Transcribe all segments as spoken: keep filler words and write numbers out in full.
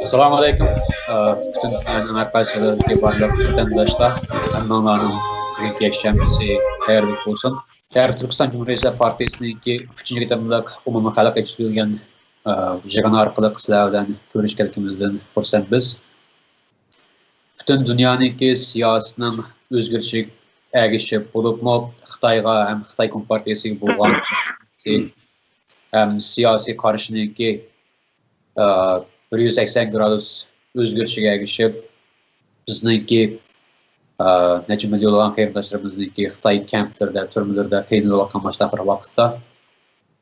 ئەسسالامۇ ئەلەيكۇم. ئە، پۈتۈن دۇنيانىڭ ھەر قايسى جايلىرىدىكى بارلىق ۋەتەنداشلار، ھەممىڭلارنىڭ بۈگۈنكى يەكشەنبىسى خەيرلىك بولسۇن. شەرقىي تۈركىستان جۇمھۇرىيەت پارتىيىسىنىڭكى ئۈچىنچى قېتىملىق ئومۇمىي خەلق ئېچىشى دېگەن، ئە، يىغىنى ئارقىلىق سىلەر بىلەن كۆرۈشكەنلىكىمىزدىن خۇرسەن بىز. پۈتۈن دۇنيانىڭكى سىياسىتىنىڭ ئۆزگىرىشىگە ئەگىشىپ، بولۇپمۇ خىتايغا ھەم خىتاي كومپارتىيىسىگە بولغان ھەم سىياسىي قارىشىنىڭكى، ئە، بىر يۈز سەكسەن گرادۇس ئۆزگىرىشىگە ئەگىشىپ، بىزنىڭكى، ئە، نەچچە مىليونلىغان قېرىنداشلىرىمىزنىڭكى خىتاي كەمپلىرىدە، تۈرمىلىرىدە قىينىلىۋاتقان مۇشۇنداق بىر ۋاقىتتا،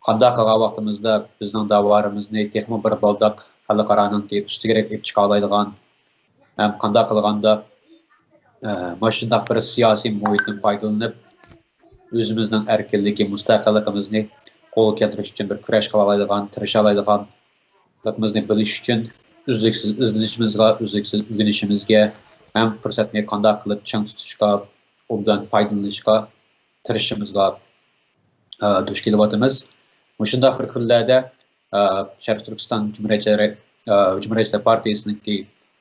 قانداق قىلغان ۋاقتىمىزدا بىزنىڭ داۋالىرىمىزنى تېخىمۇ بىر بالداق خەلقئارانىڭكى ئۈستىگە ئېلىپ چىقالايدىغان ھەم قانداق قىلغاندا، ئە، مۇشۇنداق بىر سىياسىي مۇھىتتىن پايدىلىنىپ، ئۆزىمىزنىڭ ئەركىنلىكى، مۇستەقىللىقىمىزنى قولغا كەلتۈرۈش ئۈچۈن بىر كۈرەش قىلالايدىغان، تىرىشالايدىغانلىقىمىزنى بىلىش ئۈچۈن ئۈزلۈكسىز ئىزدىنىشىمىزغا، ئۈزلۈكسىز ئۆگىنىشىمىزگە ھەم پۇرسەتنى قانداق قىلىپ چىڭ تۇتۇشقا، ئوبدان پايدىلىنىشقا تىرىشىشىمىزغا، ئە، دۇچ كېلىۋاتىمىز. مۇشۇنداق بىر كۈنلەردە، ئە، شەرقىي تۈركىستان جۇمھۇرىيەتچىلىرى، ئە، جۇمھۇرىيەتچىلەر پارتىيىسىنىڭكى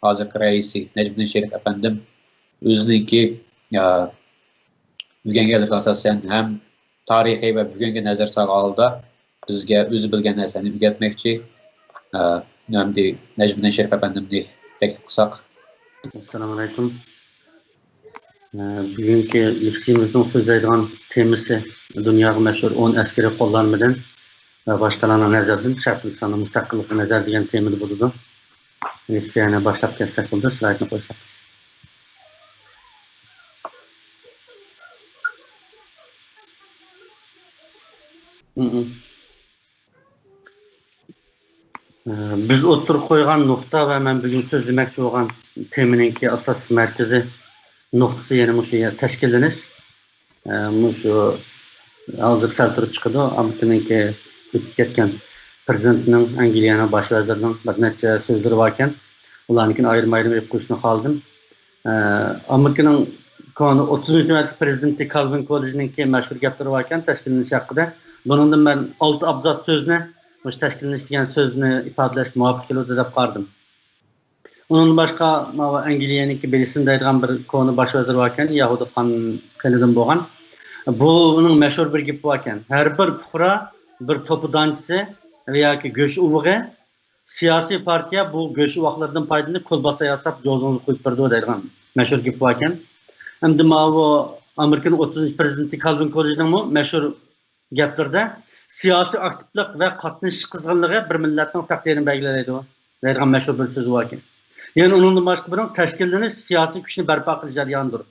ھازىرقى رەئىسى نەجمىدىن شېرىپ ئەپەندىم ئۆزىنىڭكى، ئە، ئۆگەنگەنلىكىگە ئاساسەن ھەم تارىخىي ۋە بۈگۈنگە نەزەر سالغان ھالدا بىزگە ئۆزى بىلگەن نەرسىلەرنى ئۆگەتمەكچى. ئە، ئەمدى نەجمىدىن شېرىپ ئەپەندىمنى تەكلىپ قىلساق. ئەسسالامۇ ئەلەيكۇم. ئە، بۈگۈنكى لېكسىيىمىزنىڭ سۆزلەيدىغان تېمىسى دۇنياغا مەشھۇر ئون ئەسكىرىي قوللانمىدىن ۋە باشقىلارنىڭ نەزىرىدىن شەرقىي تۈركىستاننىڭ مۇستەقىللىقىغا نەزەر دېگەن تېمىدا بولىدۇ. لېكسىيەنى باشلاپ كەتسەك بولىدۇ، سلايدنى قويساق. بىز ئوتتۇرىغا قويغان نۇقتا ۋە مەن بۈگۈن سۆزلىمەكچى بولغان تېمىنىڭكى ئاساسلىق مەركىزىي نۇقتىسى يەنە مۇشۇ يەر، تەشكىللىنىش. مۇشۇ ھازىر سەل تۇرۇپ چىقىدۇ. ئامېرىكىنىڭكى ئۆتۈپ كەتكەن پىرېزىدېنتىنىڭ، ئەنگلىيەنىڭ باش ۋەزىرىنىڭ بىر نەچچە سۆزلىرى باركەن. ئۇلارنىڭكىنى ئايرىم-ئايرىم ئېلىپ قويۇشنى خالىدىم. ئامېرىكىنىڭ كونا ئوتتۇزىنچى نۆۋەتلىك پىرېزىدېنتى كالۋىن كوللېجنىڭكى مەشھۇر گەپلىرى باركەن تەشكىللىنىش ھەققىدە. بۇنىڭدىن مەن ئالتە ئابزاس سۆزنى مۇشۇ تەشكىللىنىش دېگەن سۆزنى ئىپادىلەشكە مۇۋاپىق كېلىدۇ دەپ قارىدىم. ئۇنىڭدىن باشقا، ماۋۇ ئەنگلىيەنىڭكى بىلسون دەيدىغان بىر كونا باش ۋەزىر باركەن، يەھۇدىي قان قېنىدىن بولغان. بۇنىڭ مەشھۇر بىر گېپى باركەن: «ھەر بىر پۇقرا بىر توپا دانچىسى ياكى گۆش ئۇۋىقى، سىياسىي پارتىيە بۇ گۆش ئۇۋاقلىرىدىن پايدىلىنىپ، كولباسا ياساپ، جوزىڭىزغا قۇيۇپ بېرىدۇ» دەيدىغان مەشھۇر گېپى باركەن. ئەمدى ماۋۇ ئامېرىكىنىڭ ئوتتۇزىنچى پىرېزىدېنتى كالۋىن كوللېجنىڭمۇ مەشھۇر گەپلىرىدە «سىياسىي ئاكتىپلىق ۋە قاتنىشىش قىزغىنلىقى بىر مىللەتنىڭ تەقدىرىنى بەلگىلەيدۇ» دەيدىغان مەشھۇر بىر سۆزى باركەن. يەنە ئۇنىڭدىن باشقا بىرىڭ، «تەشكىللىنىش سىياسىي كۈچنى بەرپا قىلىش جەريانىدۇر.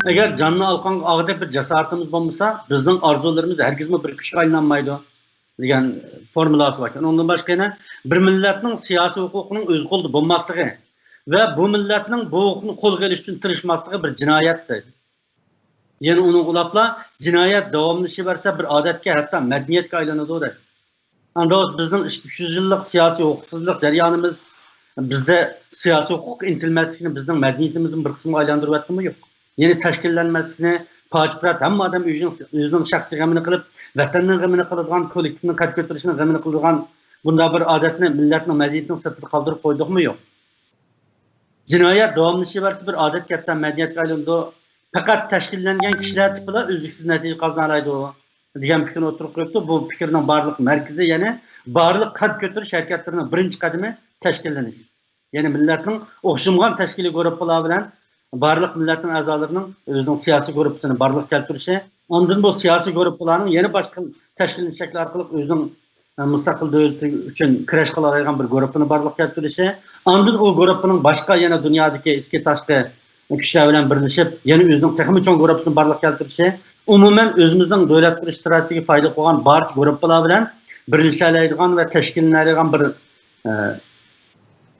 ئەگەر جاننى ئالقانغا ئاغدەك بىر جاسارىتىمىز بولمىسا، بىزنىڭ ئارزۇلىرىمىز ھەرگىزمۇ بىر كۈچكە ئايلانمايدۇ» دېگەن فورمۇلاسى باركەن. ئۇنىڭدىن باشقا يەنە، «بىر مىللەتنىڭ سىياسىي ھوقۇقىنىڭ ئۆز قولىدا بولماسلىقى ۋە بۇ مىللەتنىڭ بۇ ھوقۇقنى قولغا ئېلىش ئۈچۈن تىرىشماسلىقى بىر جىنايەت» دەيدۇ. يەنە ئۇنىڭغا ئۇلاپلا، «جىنايەت داۋاملىشىۋەرسە، بىر ئادەتكە، ھەتتا مەدەنىيەتكە ئايلىنىدۇ» دەيدۇ. ئاندىن بىزنىڭ ئىككى يۈز يىللىق سىياسىي ھوقۇقسىزلىق جەريانىمىز بىزدە سىياسىي ھوقۇققا ئىنتىلمەسلىكنى بىزنىڭ مەدەنىيىتىمىزنىڭ بىر قىسمىغا ئايلاندۇرۇۋەتتىمۇ يوق؟ يەنى تەشكىللەنمەسلىكنى، پاچ-پۇرات ھەممە ئادەم ئۆزىنىڭ، ئۆزىنىڭ شەخسىي غېمىنى قىلىپ، ۋەتەننىڭ غېمىنى قىلىدىغان، كوللېكتىپنىڭ قەد كۆتۈرۈشىنىڭ غېمىنى قىلىدىغان بۇنداق بىر ئادەتنى مىللەتنىڭ مەدەنىيىتىنىڭ سىرتىدا قالدۇرۇپ قويدۇقمۇ يوق؟ جىنايەت داۋاملىشىۋەرسە، بىر ئادەتكە، ھەتتا مەدەنىيەتكە ئايلىنىدۇ. پەقەت تەشكىللەنگەن كىشىلەر تېپىلا ئۈزلۈكسىز نەتىجە قازىنالايدۇ، دېگەن پىكىرنى ئوتتۇرىغا قويۇپتۇ. بۇ پىكىرنىڭ بارلىق مەركىزى، يەنى بارلىق قەد كۆتۈرۈش ھەرىكەتلىرىنىڭ بىرىنچى قەدىمى تەشكىللىنىش. يەنى مىللەتنىڭ ئوخشىمىغان تەشكىلىي گۇرۇپپىلار بىلەن بارلىق مىللەتنىڭ ئەزالىرىنىڭ ئۆزىنىڭ سىياسىي گۇرۇپپىسىنى بارلىققا كەلتۈرۈشى، ئاندىن بۇ سىياسىي گۇرۇپپىلارنىڭ يەنە باشقا تەشكىللىنىش شەكلى ئارقىلىق ئۆزىنىڭ مۇستەقىل دۆلىتى ئۈچۈن كۈرەش قىلالايدىغان بىر گۇرۇپپىنى بارلىققا كەلتۈرۈشى، ئاندىن ئۇ گۇرۇپپىنىڭ باشقا يەنە دۇنيادىكى ئىچكى تاشقى كۈچلەر بىلەن بىرلىشىپ، يەنە ئۆزىنىڭ تېخىمۇ چوڭ گۇرۇپپىسىنى بارلىققا كەلتۈرۈشى، ئومۇمەن ئۆزىمىزنىڭ دۆلەت قۇرۇش ئىستراتېگىيە پايدا قىلغان بارچە گۇرۇپپىلار بىلەن بىرلىشەلەيدىغان ۋە تەشكىللىنەلەيدىغان بىر، ئە،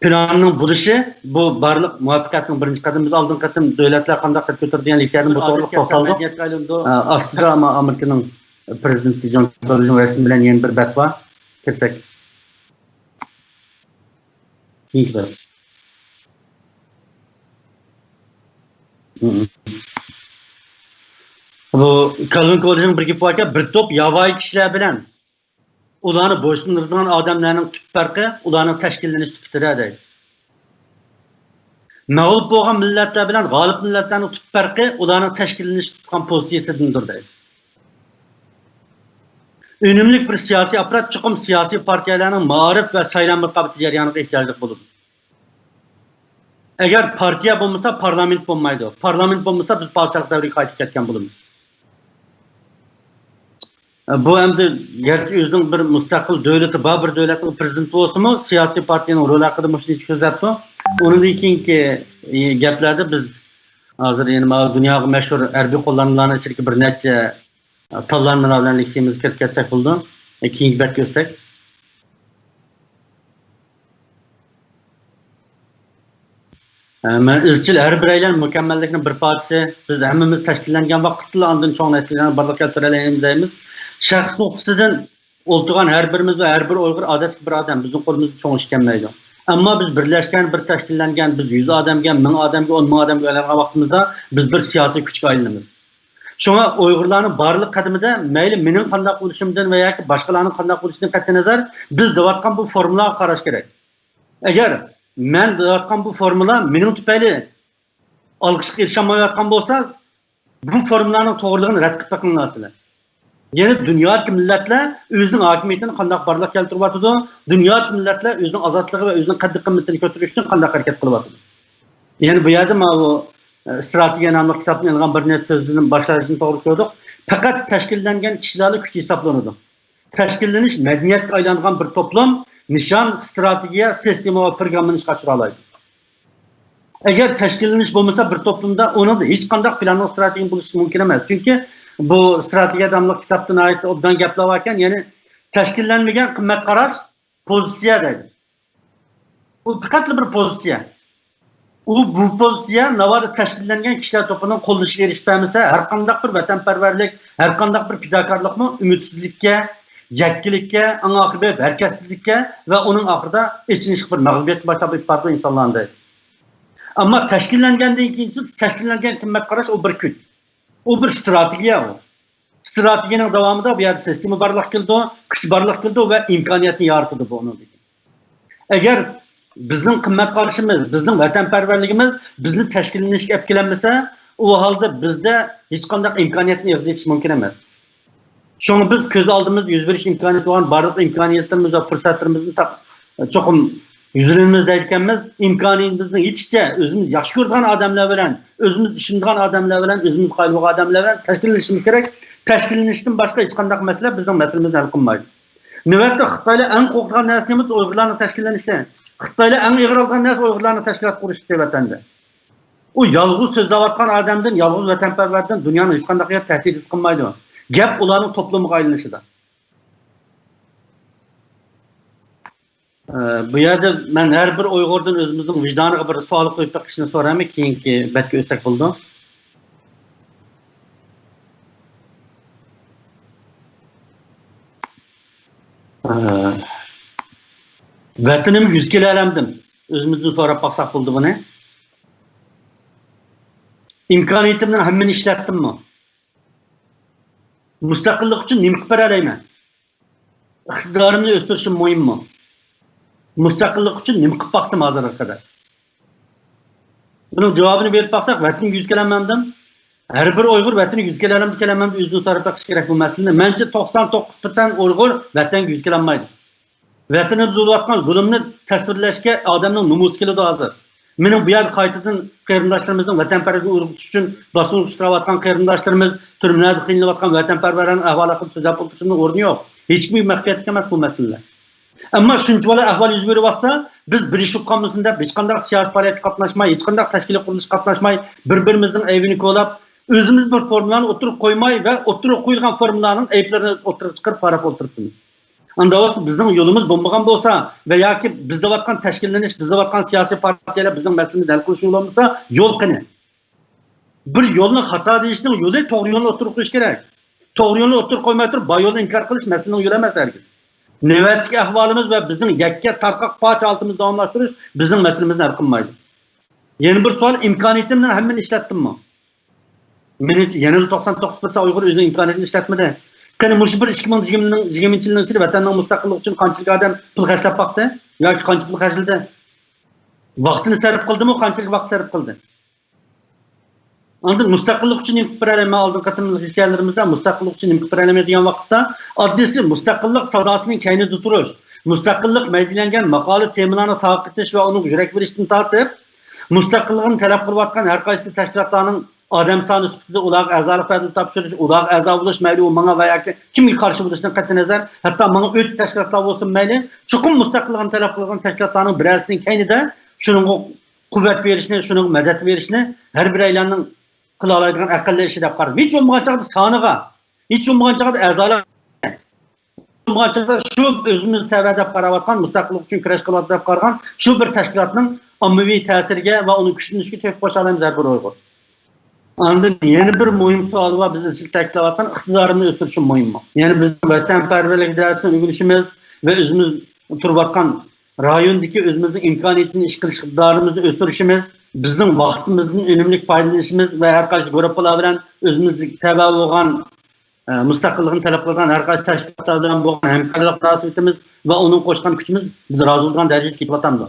پىلاننىڭ بولۇشى، بۇ بارلىق مۇۋەپپەقىيەتنىڭ بىرىنچى قەدىمى. بىز ئالدىنقى قېتىم دۆلەتلەر قانداق قەد كۆتۈردى دېگەن لېكسىيەدىن بۇ توغرىلىق توختالدۇق. ئە، ئاستىدا ئەمما ئامېرىكىنىڭ پىرېزىدېنتى جون كوللېجنىڭ رەسىمى بىلەن يەنە بىر بەت بار. كىرسەك. كېيىنكى بەت. بۇ كالۋىن كوللېجنىڭ بىر گېپى باركەن، بىر توپ ياۋايى كىشىلەر بىلەن ئۇلارنى بويسۇندۇرىدىغان ئادەملەرنىڭ تۈپ پەرقى ئۇلارنىڭ تەشكىللىنىش سۈپىتىدە دەيدۇ. مەغلۇپ بولغان مىللەتلەر بىلەن غالىب مىللەتلەرنىڭ تۈپ پەرقى ئۇلارنىڭ تەشكىللىنىشكە تۇتقان پوزىتسىيىسىدىندۇر دەيدۇ. ئۈنۈملۈك بىر سىياسىي ئاپپارات چوقۇم سىياسىي پارتىيەلەرنىڭ مائارىپ ۋە سايلام رىقابىتى جەريانىغا ئېھتىياجلىق بولىدۇ. ئەگەر پارتىيە بولمىسا، پارلامېنت بولمايدۇ. پارلامېنت بولمىسا، بىز پادىشاھلىق دەۋرىگە قايتىپ كەتكەن بولىمىز. بۇ ئەمدى گەرچە ئۆزىنىڭ بىر مۇستەقىل دۆلىتى بار بىر دۆلەتنىڭ پرېزىدېنتى بولسىمۇ، سىياسىي پارتىيەنىڭ رولى ھەققىدە مۇشۇنچە سۆزلەپتۇ. ئۇنىڭدىن كېيىنكى گەپلەردە بىز ھازىر يەنە ماۋۇ دۇنياغا مەشھۇر ھەربىي قوللانمىلارنىڭ ئىچىدىكى بىر نەچچە تاللانمىلار بىلەن لېكسىيەمىزگە كىرىپ كەتسەك بولىدۇ. كېيىنكى بەتكە ئۆتسەك. مەن ئىزچىل ھەر بىرەيلەن مۇكەممەللىكنىڭ بىر پارچىسى. بىز ھەممىمىز تەشكىللەنگەن ۋاقىتلا ئاندىن چوڭ نەتىجىلەرنى بارلىققا كەلتۈرەلەيمىز دەيمىز. شەخس نۇقتىسىدىن ئولتۇرغان ھەر بىرىمىز ۋە ھەر بىر ئۇيغۇر ئادەتتىكى بىر ئادەم، بىزنىڭ قولىمىزدا چوڭ ئىش كەلمەيدۇ. ئەمما بىز بىرلەشكەن، بىر تەشكىللەنگەن، بىز يۈز ئادەمگە، مىڭ ئادەمگە، ئون مىڭ ئادەمگە ئايلانغان ۋاقتىمىزدا بىز بىر سىياسىي كۈچكە ئايلىنىمىز. شۇڭا ئۇيغۇرلارنىڭ بارلىق قەدىمىدە مەيلى مېنىڭ قانداق بولۇشۇمدىن ۋە ياكى باشقىلارنىڭ قانداق بولۇشىدىن قەتئىينەزەر، بىز دەۋاتقان بۇ فورمۇلىغا قاراش كېرەك. ئەگەر مەن دەۋاتقان بۇ فورمۇلا مېنىڭ تۈپەيلى ئالقىشقا ئېرىشەلمەيۋاتقان بولسا، بۇ فورمۇلانىڭ توغرىلىقىنى رەت قىلىپ بېقىڭلار سىلەر. يەنى دۇنيادىكى مىللەتلەر ئۆزىنىڭ ھاكىمىيىتىنى قانداق بارلىققا كەلتۈرۈۋاتىدۇ، دۇنيادىكى مىللەتلەر ئۆزىنىڭ ئازادلىقى ۋە ئۆزىنىڭ قەددى-قىممىتىنى كۆتۈرۈش ئۈچۈن قانداق ھەرىكەت قىلىۋاتىدۇ. يەنى بۇ يەردە ماۋۇ، ئە، ئىستراتېگىيە ناملىق كىتابتىن ئېلىنغان بىر نەچچە سۆزدىن باشلاشنى توغرا كۆردۇق. پەقەت تەشكىللەنگەن كىشىلەرلا كۈچ ھېسابلىنىدۇ. تەشكىللىنىش مەدەنىيەتكە ئايلانغان بىر توپلۇم نىشان، ئىستراتېگىيە، سىستېما ۋە پروگراممىنى ئىشقا ئاشۇرالايدۇ. ئەگەر تەشكىللىنىش بولمىسا، بىر توپلۇمدا ئۇنىڭدا ھېچقانداق پىلاننىڭ، ئىستراتېگىيەنىڭ بولۇشى مۇمكىن ئەمەس. چۈنكى بۇ ئىستراتېگىيە ناملىق كىتابتا ناھايىتى ئوبدان گەپلەر باركەن، يەنى تەشكىللەنمىگەن قىممەت قاراش پوزىتسىيە دەيدۇ. ئۇ پەقەتلا بىر پوزىتسىيە. ئۇ، بۇ پوزىتسىيە ناۋادا تەشكىللەنگەن كىشىلەر توپىنىڭ قوللىشىغا ئېرىشىپ بەرمىسە، ھەرقانداق بىر ۋەتەنپەرۋەرلىك، ھەرقانداق بىر پىداكارلىقمۇ ئۈمىدسىزلىككە، يەككىلىككە، ئەڭ ئاخىرى ھەرىكەتسىزلىككە ۋە ئۇنىڭ ئاخىرىدا ئېچىنىشلىق بىر مەغلۇبىيەتكە باشلاپ ئېلىپ بارىدۇ ئىنسانلارنى. ئەمما تەشكىللەنگەندىن كېيىن، تەشكىللەنگەن قىممەت قاراش ئۇ بىر كۈچ. ئۇ بىر ئىستراتېگىيە ئۇ. ئىستراتېگىيەنىڭ داۋامىدا بۇ يەردە سىستېما بارلىققا كېلىدۇ، كۈچ بارلىققا كېلىدۇ ۋە ئىمكانىيەتنى يارىتىدۇ بۇ ئۇنىڭدىن كېيىن. ئەگەر بىزنىڭ قىممەت قارىشىمىز، بىزنىڭ ۋەتەنپەرۋەرلىكىمىز بىزنى تەشكىللىنىشكە ئەپ كېلەلمىسە، ئۇ ھالدا بىزدە ھېچقانداق ئىمكانىيەتنى ئېغىز ئېچىش مۇمكىن ئەمەس. شۇڭا بىز كۆز ئالدىمىزدا يۈز بېرىش ئىمكانىيىتى بولغان بارلىق ئىمكانىيەتلىرىمىز ۋە پۇرسەتلىرىمىزنى تا-، چوقۇم يۈزلىنىمىز دەيدىكەنمىز. ئىمكانىيىتىمىزنىڭ يېتىشىچە ئۆزىمىز ياخشى كۆرىدىغان ئادەملەر بىلەن، ئۆزىمىز ئىشىنىدىغان ئادەملەر بىلەن، ئۆزىمىز قايىل بولغان ئادەملەر بىلەن تەشكىللىنىشىمىز كېرەك. تەشكىللىنىشتىن باشقا ھېچقانداق مەسىلە بىزنىڭ مەسىلىمىزنى ھەل قىلمايدۇ. نۆۋەتتە خىتايلار ئەڭ قورقىدىغان نەرسە نېمە؟ ئۇيغۇرلارنىڭ تەشكىللىنىشى. خىتايلار ئەڭ ئېغىر ئالىدىغان نەرسە ئۇيغۇرلارنىڭ تەشكىلات قۇرۇشى ۋەتەندە. ئۇ يالغۇز سۆزلەۋاتقان ئادەمدىن، يالغۇز ۋەتەنپەرۋەردىن دۇنيانىڭ ھېچقانداق يېرى تەھدىت ھېس قىلمايدۇ. گەپ ئۇلارنىڭ توپلۇمىغا ئايلىنىشىدا. ئە، بۇ يەردە مەن ھەر بىر ئۇيغۇردىن ئۆزىمىزنىڭ ۋىجدانىغا بىر سوئال قويۇپ بېقىشنى سورايمەن، كېيىنكى بەتكە ئۆتسەك بولىدۇ. ئە، ۋەتىنىمگە يۈز كېلەلەمدىم؟ ئۆزىمىزدىن سوراپ باقساق بولىدۇ بۇنى. ئىمكانىيىتىمنىڭ ھەممىنى ئىشلەتتىممۇ؟ مۇستەقىللىق ئۈچۈن نېمە قىلىپ بېرەلەيمەن؟ ئىقتىدارىمنى ئۆستۈرۈشۈم مۇھىممۇ؟ مۇستەقىللىق ئۈچۈن نېمە قىلىپ باقتىم ھازىرغا قەدەر؟ بۇنىڭ جاۋابىنى بېرىپ باقساق، ۋەتىنىگە يۈز كېلەلمەمدىم؟ ھەر بىر ئۇيغۇر ۋەتىنىگە يۈز كېلەلەمدى، كېلەلمەمدى، ئۆزىدىن سوراپ بېقىش كېرەك بۇ مەسىلىنى. مەنچە توقسان توققۇز پىرسەنت ئۇيغۇر ۋەتەنگە يۈز كېلەلمەيدۇ. ۋەتىنىدە بولۇۋاتقان زۇلۇمنى تەسۋىرلەشكە ئادەمنىڭ نومۇسى كېلىدۇ ھازىر. مېنىڭ بۇ يەردە قايتىدىن قېرىنداشلىرىمىزنىڭ ۋەتەنپەرۋەرلىكىنى ئۇرغۇتۇش ئۈچۈن باسقۇنغا ئۇچراۋاتقان قېرىنداشلىرىمىز، تۈرمىلەردە قىينىلىۋاتقان ۋەتەنپەرۋەرلەرنىڭ ئەھۋالى ھەققىدە سۆزلەپ ئولتۇرۇشنىڭ ئورنى يوق. ھېچكىمگە مەخپىيەتلىك ئەمەس بۇ مەسىلىلەر. ئەمما شۇنچىۋالا ئەھۋال يۈز بېرىۋاتسا، بىز بىر ئىش بولۇپ قالمىسۇن دەپ، ھېچقانداق سىياسىي پائالىيەتكە قاتناشماي، ھېچقانداق تەشكىلىي قۇرۇلۇشقا قاتناشماي، بىر-بىرىمىزنىڭ ئەيىبىنى كولاپ، ئۆزىمىز بىر فورمۇلانى ئوتتۇرىغا قويماي ۋە ئوتتۇرىغا قويۇلغان فورمۇلانىڭ ئەيىبلىرىنى ئوتتۇرىغا چىقىرىپ قاراپ ئولتۇرۇپتىمىز. ئانداق بولسا بىزنىڭ يولىمىز بولمىغان بولسا ۋە ياكى بىز دەۋاتقان تەشكىللىنىش، بىز دەۋاتقان سىياسىي پارتىيەلەر بىزنىڭ مەسىلىمىزنى ھەل قىلىش يولى بولمىسا، يول قېنى؟ بىر يولنى خاتا دېيىشنىڭ يولى توغرا يولنى ئوتتۇرىغا قويۇش كېرەك. توغرا يولنى ئوتتۇرىغا قويماي تۇرۇپ، بار يولنى ئىنكار قىلىش مەسىلىنىڭ يولى ئەمەس ھەرگىز. نۆۋەتتىكى ئەھۋالىمىز ۋە بىزنىڭ يەككە تارقاق پارچە ھالىتىمىزنى داۋاملاشتۇرۇش بىزنىڭ مەسىلىمىزنى ھەل قىلمايدۇ. يەنە بىر سوئال، ئىمكانىيىتىمنىڭ ھەممىنى ئىشلەتتىممۇ؟ مېنىڭچە، يەنىلا توقسان توققۇز پىرسەنت ئۇيغۇر ئۆزىنىڭ ئىمكانىيىتىنى ئىشلەتمىدى. قېنى، مۇشۇ بىر ئىككى مىڭ يىگىرمىنىڭ، يىگىرمىنچى يىلنىڭ ئىچىدە ۋەتەننىڭ مۇستەقىللىقى ئۈچۈن قانچىلىك ئادەم پۇل خەجلەپ باقتى؟ ياكى قانچە پۇل خەجلىدى؟ ۋاقتىنى سەرپ قىلدىمۇ؟ قانچىلىك ۋاقىت سەرپ قىلدى؟ ئاندىن مۇستەقىللىق ئۈچۈن نېمە قىلىپ بېرەلەيمەن؟ ئالدىنقى قېتىملىق ھېكايىلىرىمىزدە مۇستەقىللىق ئۈچۈن نېمە قىلىپ بېرەلەيمەن دېگەن ۋاقىتتا، ئاددىيسى مۇستەقىللىق ساداسىنىڭ كەينىدە تۇرۇش، مۇستەقىللىق مەيدىلەنگەن ماقالە تېمىلارنى تارقىتىش ۋە ئۇنىڭغا يۈرەك بېرىشتىن تارتىپ، مۇستەقىللىقىنى تەلەپ قىلىۋاتقان ھەر قايسى تەشكىلاتلارنىڭ ئادەم سانى سۈپىتىدە ئۇلارغا ئەزالىق بەدىلى تاپشۇرۇش، ئۇلارغا ئەزا بولۇش، مەيلى ئۇ ماڭا ۋە ياكى كىمگە قارشى بولۇشىدىن قەتئىينەزەر، ھەتتا ماڭا ئۆت تەشكىلاتلار بولسۇن مەيلى، چوقۇم مۇستەقىللىقىنى تەلەپ قىلغان تەشكىلاتلارنىڭ بىرەرسىنىڭ كەينىدە شۇنىڭغا قۇۋۋەت بېرىشنى، شۇنىڭغا مەدەت بېرىشنى ھەر بىرەيلەننىڭ قىلالايدىغان ئەقەللىي ئىشى دەپ قارىدىم. ھېچ بولمىغان چاغدا سانىغا، ھېچ بولمىغان چاغدا ئەزالار، ھېچ بولمىغان چاغدا شۇ ئۆزىمىز تەۋە دەپ قاراۋاتقان، مۇستەقىللىق ئۈچۈن كۈرەش قىلىۋاتىدۇ دەپ قارىغان شۇ بىر تەشكىلاتنىڭ ئاممىۋى تەسىرىگە ۋە ئۇنىڭ كۈچلىنىشىگە تۆھپە قوشالايمىز ھەر بىر ئۇيغۇر. ئاندىن يەنە بىر مۇھىم سوئال بار، بىز ئىزچىل تەكىتلەۋاتقان ئىقتىدارىمنى ئۆستۈرۈشمۇ مۇھىممۇ؟ يەنى بىزنىڭ ۋەتەنپەرۋەرلىك دەرسىنى ئۆگىنىشىمىز ۋە ئۆزىمىز تۇرۇۋاتقان رايوندىكى ئۆزىمىزنىڭ ئىمكانىيىتىنى ئىش قىلىش ئىقتىدارىمىزنى ئۆستۈرۈشىمىز، بىزنىڭ ۋاقتىمىزدىن ئۈنۈملۈك پايدىلىنىشىمىز ۋە ھەر قايسى گۇرۇپپىلار بىلەن ئۆزىمىزگە تەۋە بولغان، ئە، مۇستەقىللىقنى تەلەپ قىلىدىغان ھەر قايسى تەشكىلاتلار بىلەن بولغان ھەمكارلىق مۇناسىۋىتىمىز ۋە ئۇنىڭ قوشقان كۈچىمىز بىز رازى بولىدىغان دەرىجىدە كېتىۋاتامدۇ؟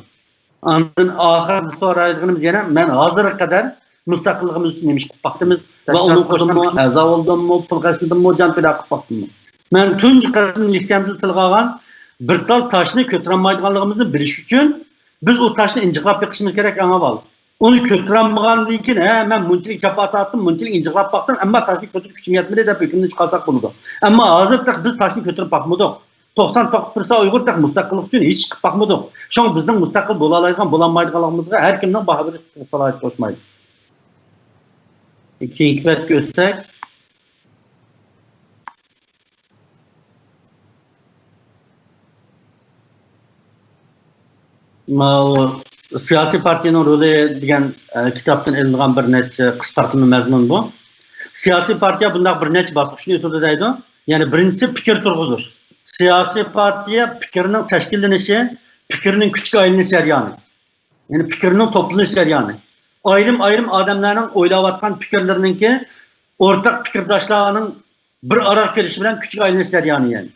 ئاندىن ئاخىرىدا سورايدىغىنىمىز يەنە، مەن ھازىرغا قەدەر مۇستەقىللىقىمىز ئۈچۈن نېمە ئىش قىلىپ باقتىمىز ۋە ئۇنىڭ قوشۇلما ئەزا بولدۇممۇ، پۇل خەجلىدىممۇ، جان پىدا قىلىپ باقتىممۇ؟ مەن تۇنجى قېتىم لېكسىيەمدە تىلغا ئالغان بىر تال تاشنى كۆتۈرەلمەيدىغانلىقىمىزنى بىلىش ئۈچۈن بىز ئۇ تاشنى ئىنجىقلاپ بېقىشىمىز كېرەك ئەڭ ئاۋۋال. ئۇنى كۆتۈرەلمىگەندىن كېيىن، ھە، مەن مۇنچىلىك جاپا تارتتىم، مۇنچىلىك ئىنجىقلاپ باقتىم، ئەمما تاشنى كۆتۈرۈپ كۈچۈم يەتمىدى دەپ ھۆكۈمدىن چىقارساق بولىدۇ. ئەمما ھازىر تېخى بىز تاشنى كۆتۈرۈپ باقمىدۇق. توقسان توققۇز پىرسەنت ئۇيغۇر تېخى مۇستەقىللىق ئۈچۈن ھېچ ئىش قىلىپ باقمىدۇق. شۇڭا بىزنىڭ مۇستەقىل بولالايدىغان، بولالمايدىغانلىقىمىزغا ھەر كىمنىڭ باھا بېرىش سالاھىيىتى قوشمايدۇ. كېيىنكى بەتكە ئۆتسەك. ماۋۇ سىياسىي پارتىيەنىڭ رولى دېگەن، ئە، كىتابتىن ئېلىنغان بىر نەچچە قىسقارتما مەزمۇن بۇ. سىياسىي پارتىيە بۇنداق بىر نەچچە باسقۇچنى ئۆتىدۇ دەيدۇ. يەنى بىرىنچىسى پىكىر تۇرغۇزۇش. سىياسىي پارتىيە پىكىرنىڭ تەشكىللىنىشى، پىكىرنىڭ كۈچكە ئايلىنىش جەريانى. يەنى پىكىرنىڭ توپلىنىش جەريانى. ئايرىم-ئايرىم ئادەملەرنىڭ ئويلاۋاتقان پىكىرلىرىنىڭكى ئورتاق پىكىرداشلارنىڭ بىر ئارىغا كېلىشى بىلەن كۈچكە ئايلىنىش جەريانى يەنى.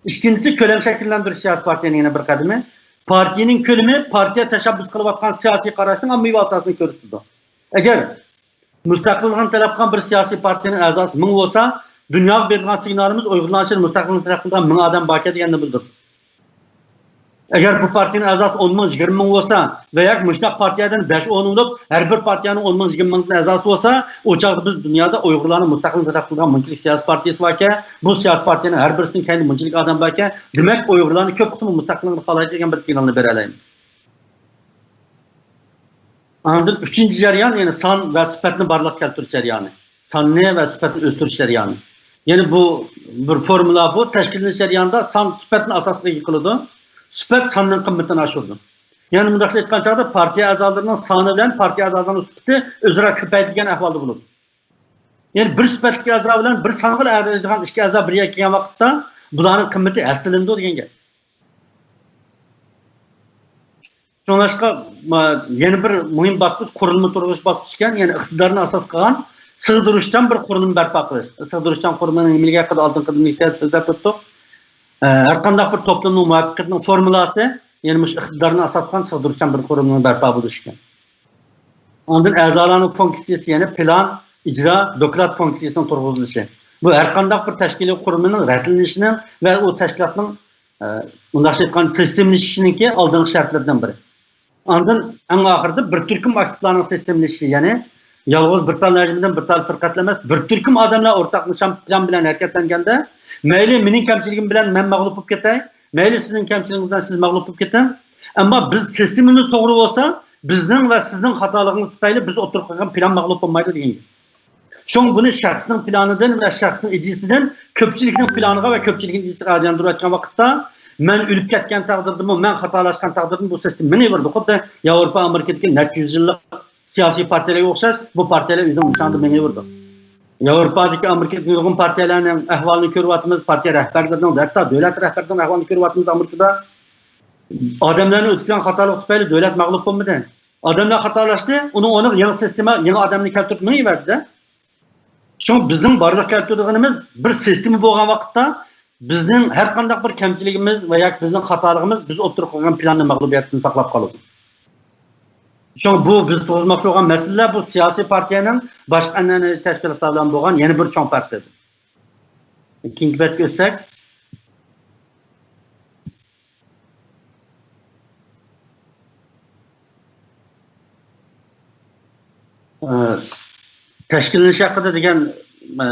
ئىككىنچىسى، كۆلەم شەكىللەندۈرۈش سىياسىي پارتىيەنىڭ يەنە بىر قەدىمى. پارتىيەنىڭ كۆلىمى پارتىيە تەشەببۇس قىلىۋاتقان سىياسىي قاراشنىڭ ئاممىۋى ھالقىسىنى كۆرسىتىدۇ. ئەگەر مۇستەقىللىقنى تەلەپ قىلغان بىر سىياسىي پارتىيەنىڭ ئەزاسى مىڭ بولسا، دۇنياغا بېرىدىغان سىگنالىمىز ئۇيغۇرلارنىڭ ئىچىدە مۇستەقىللىقنى تەلەپ قىلىدىغان مىڭ ئادەم باركەن دېگەننى بىلدۈرىدۇ. ئەگەر بۇ پارتىيەنىڭ ئەزاسى ئون مىڭ، يىگىرمە مىڭ بولسا ۋە ياكى مۇشۇنداق پارتىيەدىن بەش، ئون بولۇپ، ھەر بىر پارتىيەنىڭ ئون مىڭ، يىگىرمە مىڭدىن ئەزاسى بولسا، ئۇ چاغدا بىز دۇنيادا ئۇيغۇرلارنىڭ مۇستەقىللىقنى تەلەپ قىلىدىغان مۇنچىلىك سىياسىي پارتىيەسى باركەن، بۇ سىياسىي پارتىيەنىڭ ھەر بىرىسىنىڭ كەينىدە مۇنچىلىك ئادەم باركەن، دېمەك، ئۇيغۇرلارنىڭ كۆپ قىسمى مۇستەقىللىقنى خالايدۇ دېگەن بىر سىگنالنى بېرەلەيمىز. ئاندىن ئۈچىنچى جەريان، يەنى سان ۋە سۈپەتنى بارلىققا كەلتۈرۈش جەريانى. ساننى ۋە سۈپەتنى ئۆستۈرۈش جەريانى. يەنى بۇ بىر فورمۇلا، بۇ تەشكىللىنىش جەريانىدا سان سۈپەتنى ئاساسلىق ئىگە قىلىدۇ. سۈپەت ساننىڭ قىممىتىنى ئاشۇرىدۇ. يەنى مۇنداقچە ئېيتقان چاغدا پارتىيە ئەزالىرىنىڭ سانى بىلەن پارتىيە ئەزالىرىنىڭ سۈپىتى ئۆزئارا كۆپەيدىغان ئەھۋالدا بولىدۇ. يەنى بىر سۈپەتلىك ئەزا بىلەن بىر سانغا ئەگىشىدىغان ئىككى ئەزا بىر يەرگە كەلگەن ۋاقىتتا بۇلارنىڭ قىممىتى ھەسسىلىنىدۇ دېگەن گەپ. شۇڭلاشقا، ما-، يەنە بىر مۇھىم باسقۇچ قۇرۇلما تۇرغۇزۇش باسقۇچى ئىكەن، يەنى ئىقتىدارنى ئاساس قىلغان سىغدۇرۇشچان بىر قۇرۇلما بەرپا قىلىش. سىغدۇرۇشچان قۇرۇلمىنىڭ نېمىلىكى ھەققىدە ئالدىنقى قېتىم سۆزلەپ ئۆتتۇق. ئە، ھەرقانداق بىر توپلۇمنىڭ مۇۋەپپەقىيىتىنىڭ فورمۇلاسى، يەنى مۇشۇ ئىقتىدارنى ئاساس قىلغان سىغدۇرۇشچان بىر قۇرۇلمىنىڭ بەرپا بولۇشى ئىكەن. ئاندىن ئەزالارنىڭ فۇنكسىيىسى، يەنى پىلان، ئىجرا، دوكلات فۇنكسىيىسىنىڭ تۇرغۇزۇلۇشى. بۇ ھەرقانداق بىر تەشكىلىي قۇرۇلمىنىڭ رەتلىنىشىنىڭ ۋە ئۇ تەشكىلاتنىڭ، ئە، مۇنداقچە ئېيتقاندا، سىستېمىلىشىشىنىڭكى ئالدىنقى شەرتلىرىدىن بىرى. ئاندىن ئەڭ ئاخىرىدا بىر تۈركۈم ئاكتىپلارنىڭ سىستېمىلىشىشى، يەنى يالغۇز بىر تال نەجمىدىن، بىر تال پىرقەتلەر ئەمەس، بىر تۈركۈم ئادەملەر ئورتاق نىشان پىلان بىلەن ھەرىكەتلەنگەندە، مەيلى مېنىڭ كەمچىلىكىم بىلەن مەن مەغلۇپ بولۇپ كېتەي، مەيلى سىزنىڭ كەمچىلىكىڭىز بىلەن سىز مەغلۇپ بولۇپ كېتىڭ. ئەمما بىز سىستېمىمىز توغرا بولسا، بىزنىڭ ۋە سىزنىڭ خاتالىقىڭىز تۈپەيلى بىز ئوتتۇرىغا قويغان پىلان مەغلۇپ بولمايدۇ دېگەن گەپ. شۇڭا بۇنى شەخسنىڭ پىلانىدىن ۋە شەخسنىڭ ئىدىيىسىدىن كۆپچىلىكنىڭ پىلانىغا ۋە كۆپچىلىكنىڭ ئىدىيىسىغا ئايلاندۇرۇۋەتكەن ۋاقىتتا، مەن ئۆلۈپ كەتكەن تەقدىردىمۇ، مەن خاتالاشقان تەقدىردىمۇ، بۇ سىستېما مېڭىۋېرىدۇ. خۇددى ياۋروپا، ئامېرىكىدىكى نەچچە يۈز يىللىق سىياسىي پارتىيەلەرگە ئوخشاش، بۇ پارتىيەلەر ئۆزىنىڭ نىشانىدا مېڭىۋېرىدۇ. ياۋروپادىكى، ئامېرىكىدىكى نۇرغۇن پارتىيەلەرنىڭ ئەھۋالىنى كۆرۈۋاتىمىز، پارتىيە رەھبەرلىرىنىڭ، ھەتتا دۆلەت رەھبەرلىرىنىڭ ئەھۋالىنى كۆرۈۋاتىمىز ئامېرىكىدا. ئادەملەرنى ئۆتكۈزگەن خاتالىق تۈپەيلى دۆلەت مەغلۇپ بولمىدى. ئادەملەر خاتالاشتى، ئۇنىڭ ئورنىغا يېڭى سىستېما، يېڭى ئادەمنى كەلتۈرۈپ مېڭىۋەردى-دە. شۇڭا بىزنىڭ بارلىققا كەلتۈرىدىغىنىمىز بىر سىستېما بولغان ۋاقىتتا بىزنىڭ ھەر قانداق بىر كەمچىلىكىمىز ۋە ياكى بىزنىڭ خاتالىقىمىز بىز ئوتتۇرىغا قويغان پىلاننى مەغلۇبىيەتتىن ساقلاپ قالىدۇ. شۇڭا بۇ بىز تۇرغۇزماقچى بولغان مەسىلىلەر بۇ سىياسىي پارتىيەنىڭ باشقا ئەنئەنىۋى تەشكىلاتلار بىلەن بولغان يەنە بىر چوڭ پەرقى. كېيىنكى بەتكە ئۆتسەك. ئە، تەشكىللىنىش ھەققىدە دېگەن، ئە،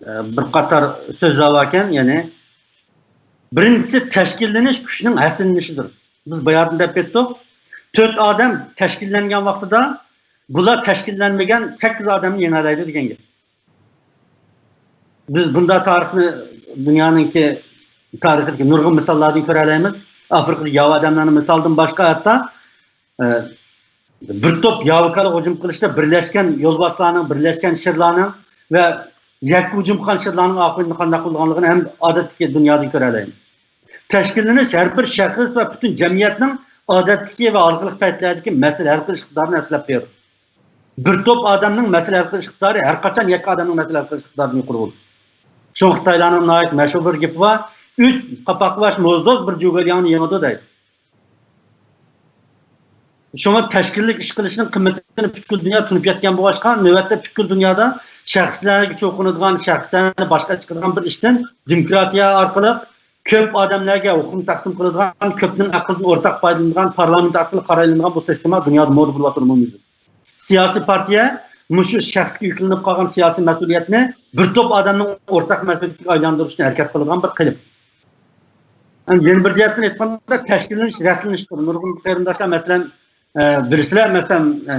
ئە، بىر قاتار سۆزلەر باركەن، يەنى بىرىنچىسى تەشكىللىنىش كۈچنىڭ ھەسسىلىنىشىدۇر. بىز باياتىن دەپ كەتتۇق. تۆت ئادەم تەشكىللەنگەن ۋاقتىدا بۇلار تەشكىللەنمىگەن سەككىز ئادەمنى يېڭەلەيدۇ دېگەن گەپ. بىز بۇنداق تارىخنى، دۇنيانىڭكى تارىخىدىكى نۇرغۇن مىساللاردىن كۆرەلەيمىز. ئافرىقىدىكى ياۋا ئادەملەرنىڭ مىسالىدىن باشقا ھەتتا، ئە، بىر توپ ياۋا كالىغا ھۇجۇم قىلىشتا بىرلەشكەن يولباسلارنىڭ، بىرلەشكەن شىرلارنىڭ ۋە يەككە ھۇجۇم قىلغان شىرلارنىڭ ئاقىۋىتىنى قانداق بولىدىغانلىقىنى ھەم ئادەتتىكى دۇنيادىن كۆرەلەيمىز. تەشكىللىنىش ھەر بىر شەخس ۋە پۈتۈن جەمئىيەتنىڭ ئادەتتىكى ۋە ھالقىلىق پەيتلەردىكى مەسىلە ھەل قىلىش ئىقتىدارىنى ھەسسىلەپ بېرىدۇ. بىر توپ ئادەمنىڭ مەسىلە ھەل قىلىش ئىقتىدارى ھەر قاچان يەككە ئادەمنىڭ مەسىلە ھەل قىلىش ئىقتىدارىدىن يۇقىرى بولىدۇ. شۇڭا خىتايلارنىڭ ناھايىتى مەشھۇر بىر گېپى بار، «ئۈچ قاپاققا باش موزدوز بىر جۇگېلياڭنى يېڭىدۇ» دەيدۇ. شۇڭا تەشكىللىك ئىش قىلىشنىڭ قىممىتىنى پۈتكۈل دۇنيا تونۇپ يەتكەن بولغاچقا، نۆۋەتتە پۈتكۈل دۇنيادا شەخسلەرگە چوقۇنىدىغان، شەخسلەرنى باشقا چىقىدىغان بىر ئىشتىن دېموكراتىيە ئارقىلىق كۆپ ئادەملەرگە ھوقۇقنى تەقسىم قىلىدىغان، كۆپنىڭ ئەقلىدىن ئورتاق پايدىلىنىدىغان، پارلامېنت ئارقىلىق قارايلىنىدىغان بۇ سىستېما دۇنيادا مودا بولۇۋاتىدۇ ئومۇميۈزلۈك. سىياسىي پارتىيە مۇشۇ شەخسكە يۈكلىنىپ قالغان سىياسىي مەسئۇلىيەتنى بىر توپ ئادەمنىڭ ئورتاق مەسئۇلىيىتىگە ئايلاندۇرۇشنى ھەرىكەت قىلىدىغان بىر قېلىپ. ھەم يەنە بىر جەھەتتىن ئېيتقاندا، تەشكىللىنىش، رەتلىنىشتۇر. نۇرغۇن قېرىنداشلار، مەسىلەن، ئە، بىرسىلەر، مەسىلەن، ئە،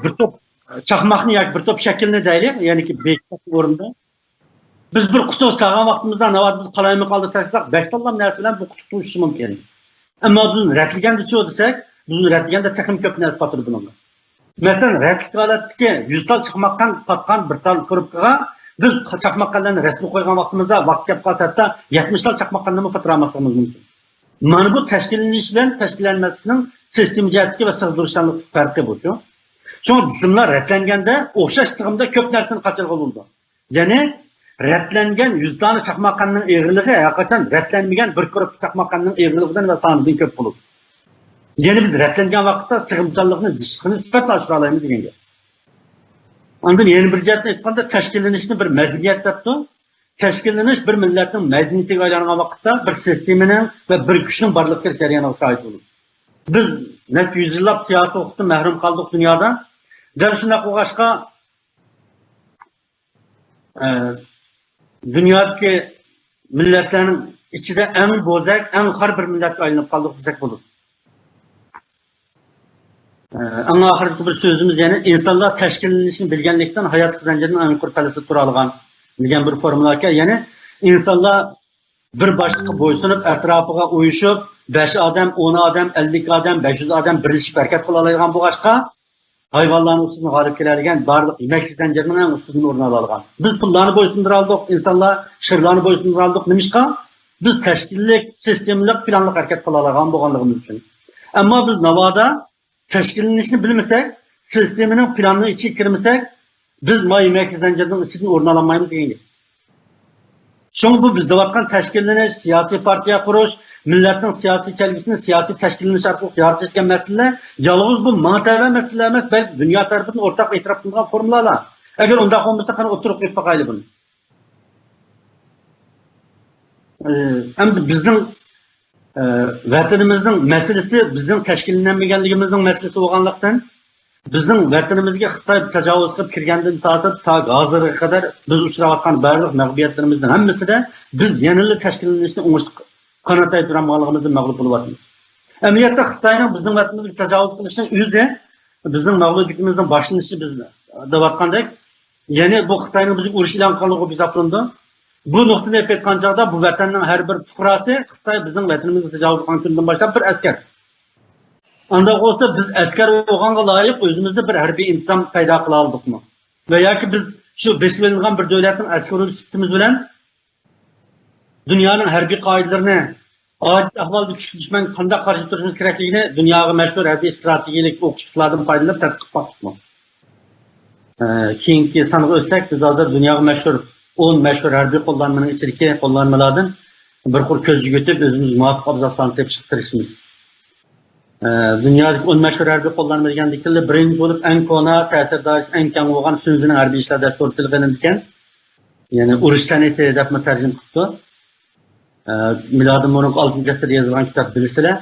بىر توپ چاقماقنى ياكى بىر توپ شەكىلنى دەيلى، يەنىكى بېكىتىش ئورنىدا. بىز بىر قۇتىغا سالغان ۋاقتىمىزدا، ناۋادا بىز قالايمىقان ھالدا تاشلىساق، بەش تاللام نەرسە بىلەن بۇ قۇتۇق توشۇشى مۇمكىن. ئەمما بىز رەتلىگەندىچۇ دېسەك، بىز رەتلىگەندە تېخىمۇ كۆپ نەرسە پاتىدۇ بۇنىڭغا. مەسىلەن، رەتلىك ھالەتتىكى يۈز تال چاقماققان پاتقان بىر تال كۇرۇپكىغا بىز چاقماققانلارنى رەتلىك قويغان ۋاقتىمىزدا، ۋاقىت كەپ قالسا، ھەتتا يەتمىش تال چاقماققاننىمۇ پاتۇرالماسلىقىمىز مۇمكىن. مانا بۇ تەشكىللىنىش بىلەن تەشكىللەنمەسلىكنىڭ سىستېما جەھەتتىكى ۋە سىغدۇرۇشچانلىقتىكى پەرقى بۇچۇ. شۇڭا جىسىملار رەتلەنگەندە ئوخشاش سىغىمدا كۆپ نەرسىنى قاچۇرغىلى بولىدۇ. يەنى رەتلەنگەن يۈز دانە چاقماققاننىڭ ئېغىرلىقى ھەرقاچان رەتلەنمىگەن بىر گۇرۇپپا چاقماققاننىڭ ئېغىرلىقىدىن ۋە سانىدىن كۆپ بولىدۇ. يەنى بىز رەتلەنگەن ۋاقىتتا سىغىمچانلىقنى، زىچلىقنى سۈپەتنى ئاشۇرالايمىز دېگەن گەپ. ئاندىن يەنە بىر جەھەتتىن ئېيتقاندا، تەشكىللىنىشنى بىر مەدەنىيەت دەپتۇ. تەشكىللىنىش بىر مىللەتنىڭ مەدەنىيىتىگە ئايلانغان ۋاقىتتا بىر سىستېمىنىڭ ۋە بىر كۈچنىڭ بارلىققا كېلىش جەريانىغا شاھىت بولىدۇ. بىز نەچچە يۈز يىللاپ سىياسىي ھوقۇقتىن مەھرۇم قالدۇق دۇنيادا. دەل شۇنداق بولغاچقا، ئە، دۇنيادىكى مىللەتلەرنىڭ ئىچىدە ئەڭ بوزەك، ئەڭ خار بىر مىللەتكە ئايلىنىپ قالدۇق دېسەك بولىدۇ. ئە، ئەڭ ئاخىرقى بىر سۆزىمىز، يەنى ئىنسانلار تەشكىللىنىشنى بىلگەنلىكتىن ھاياتلىق زەنجىرىنىڭ ئەڭ يۇقىرى پەللىسىدە تۇرالىغان دېگەن بىر فورمۇلا ئىكەن. يەنى ئىنسانلار بىر باشلىققا بويسۇنۇپ، ئەتراپىغا ئۇيۇشۇپ، بەش ئادەم، ئون ئادەم، ئەللىك ئادەم، بەش يۈز ئادەم بىرلىشىپ ھەرىكەت قىلالايدىغان بولغاچقا، ھايۋانلارنىڭ ئۈستىدىن غالىب كېلەلىگەن بارلىق يېمەكلىك زەنجىرىنىڭ ئەڭ ئۈستىدىن ئورۇن ئالالىغان. بىز پىللارنى بويسۇندۇرالىدۇق، ئىنسانلار شىرلارنى بويسۇندۇرالىدۇق. نېمىشقا؟ بىز تەشكىللىك، سىستېمىلىق، پىلانلىق ھەرىكەت قىلالايدىغان بولغانلىقىمىز ئۈچۈن. ئەمما بىز ناۋادا تەشكىللىنىشنى بىلمىسەك، سىستېمىنىڭ پىلانىنىڭ ئىچىگە كىرمىسەك، بىز ما يېمەكلىك زەنجىرىنىڭ ئىچىدىن ئورۇن ئالالمايمىز دېگەن گەپ. شۇڭا بۇ بىز دەۋاتقان تەشكىللىنىش، سىياسىي پارتىيە قۇرۇش، مىللەتنىڭ سىياسىي كەلگۈسىنى سىياسىي تەشكىللىنىش ئارقىلىق يارىتىش دېگەن مەسىلىلەر يالغۇز بۇ ماڭا تەۋە مەسىلىلەر ئەمەس، بەلكى دۇنيا تەرىپىدىن ئورتاق ئېتىراپ قىلىنغان فورمۇلالار. ئەگەر ئۇنداق بولمىسا، قېنى ئوتتۇرىغا قويۇپ باقايلى بۇنى. ئە، ئەمدى بىزنىڭ، ئە، ۋەتىنىمىزنىڭ مەسىلىسى بىزنىڭ تەشكىللىنەلمىگەنلىكىمىزنىڭ مەسىلىسى بولغانلىقتىن، بىزنىڭ ۋەتىنىمىزگە خىتاي تاجاۋۇز قىلىپ كىرگەندىن تارتىپ تا ھازىرغا قەدەر بىز ئۇچراۋاتقان بارلىق مەغلۇبىيەتلىرىمىزنىڭ ھەممىسىدە بىز يەنىلا تەشكىللىنىشنى ئوڭۇشلۇق قانات يايدۇرالمىغانلىقىمىزدىن مەغلۇپ بولۇۋاتىمىز. ئەمەلىيەتتە خىتاينىڭ بىزنىڭ ۋەتىنىمىزگە تاجاۋۇز قىلىشىنىڭ ئۆزى بىزنىڭ مەغلۇبىيىتىمىزنىڭ باشلىنىشى، بىز دەۋاتقاندەك. يەنى بۇ خىتاينىڭ بىزگە ئۇرۇش ئېلان قىلغانلىقى ھېسابلىنىدۇ. بۇ نۇقتىدىن ئېلىپ ئېيتقان چاغدا بۇ ۋەتەننىڭ ھەر بىر پۇقراسى خىتاي بىزنىڭ ۋەتىنىمىزگە تاجاۋۇز قىلغان كۈندىن باشلاپ بىر ئەسكەر. ئانداق بولسا بىز ئەسكەر بولغانغا لايىق ئۆزىمىزدە بىر ھەربىي ئىنتىزام پەيدا قىلالىدۇقمۇ؟ ۋە ياكى بىز شۇ بېسىۋېلىنغان بىر دۆلەتنىڭ ئەسكىرى سۈپىتىمىز بىلەن دۇنيانىڭ ھەربىي قائىدىلىرىنى ئاجىز ئەھۋالدا كۈچلۈك دۈشمەنگە قانداق قارشى تۇرۇشىمىز كېرەكلىكىنى دۇنياغا مەشھۇر ھەربىي ئىستراتېگىيەلىك ئوقۇشلۇقلاردىن پايدىلىنىپ تەتقىق قىلىپ باقتۇقمۇ؟ ئە، كېيىنكى سانغا ئۆتسەك، بىز ھازىر دۇنياغا مەشھۇر ئون مەشھۇر ھەربىي قوللانمىنىڭ ئىچىدىكى قوللانمىلاردىن بىر قۇر كۆز يۈگۈرتۈپ، ئۆزىمىز مۇۋاپىق ئابزاللارنى تېپىشقا تىرىشىمىز. ئە، دۇنيادىكى ئون مەشھۇر ھەربىي قوللانما دېگەندىكىنلا بىرىنچى بولۇپ ئەڭ كونا، تەسىر دائىرىسى ئەڭ كەڭ بولغان سۈنزىنىڭ ھەربىي ئىشلار دەستۇرى تىلغا ئېلىنىدىكەن. يەنى ئۇرۇش سەنئىتى دەپمۇ تەرجىمە قىپتۇ. ئە، مىلادىن بۇرۇنقى ئالتىنچى ئەسىردە يېزىلغان كىتاب بىلىسىلەر.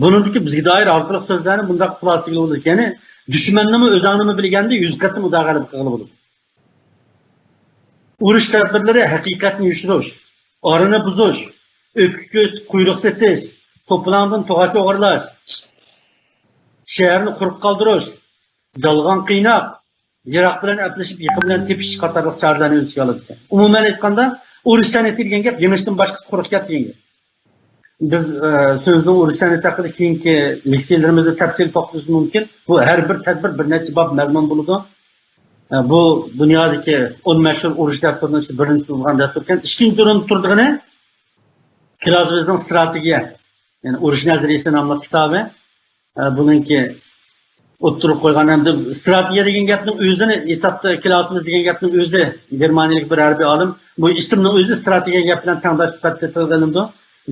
بۇنىڭدىكى بىزگە دائىر ھالقىلىق سۆزلەرنى بۇنداق خۇلاسىلىگىلى بولىدۇ. يەنى دۈشمەننىمۇ ئۆزۈڭنىمۇ بىلگەندە يۈز قېتىم ئۇدا غەلىبە قىلغىلى بولىدۇ. ئۇرۇش تەدبىرلىرى ھەقىقەتنى يوشۇرۇش، ئارىنى بۇزۇش، ئۆپكە كۆرسىتىپ قۇيرۇق سېتىش، توپىلاڭدىن توغاچ ئوغرىلاش، شەھەرنى قۇرۇق قالدۇرۇش، يالغان قىيناق، يىراق بىلەن ئەپلىشىپ يېقىن بىلەن تېپىش قاتارلىق چارىلەرنى ئۆز ئىچىگە ئالىدىكەن. ئومۇمەن ئېيتقاندا، ئۇرۇش سەنئىتى دېگەن گەپ يېڭىشتىن باشقىسى قۇرۇق گەپ دېگەن گەپ. بىز، ئە، سۆزنىڭ ئۇرۇش سەنئىتى ھەققىدە كېيىنكى لېكسىيەلىرىمىزدە تەپسىلىي توختىلىشىمىز مۇمكىن. بۇ ھەر بىر تەدبىر بىر نەچچە باب مەزمۇن بولىدۇ. ئە، بۇ دۇنيادىكى ئون مەشھۇر ئۇرۇش دەستۇرىنىڭ بىرىنچى تۇتۇلغان دەستۇر ئىكەن. ئىككىنچى ئورۇندا تۇرىدىغىنى كلازېۋېزنىڭ ستراتېگىيە، يەنى ئۇرۇش نەزەرىيىسى ناملىق كىتابى. ئە، بۇنىڭكى ئوتتۇرىغا قويغان ئەمدى ستراتېگىيە دېگەن گەپنىڭ ئۆزىنى ھېسابتا كلازېۋېز دېگەن گەپنىڭ ئۆزى گېرمانىيەلىك بىر ھەربىي ئالىم. بۇ ئىسىمنىڭ ئۆزى ستراتېگىيە گەپ بىلەن تەڭداش سۈپەتتە تىلغا ئېلىنىدۇ.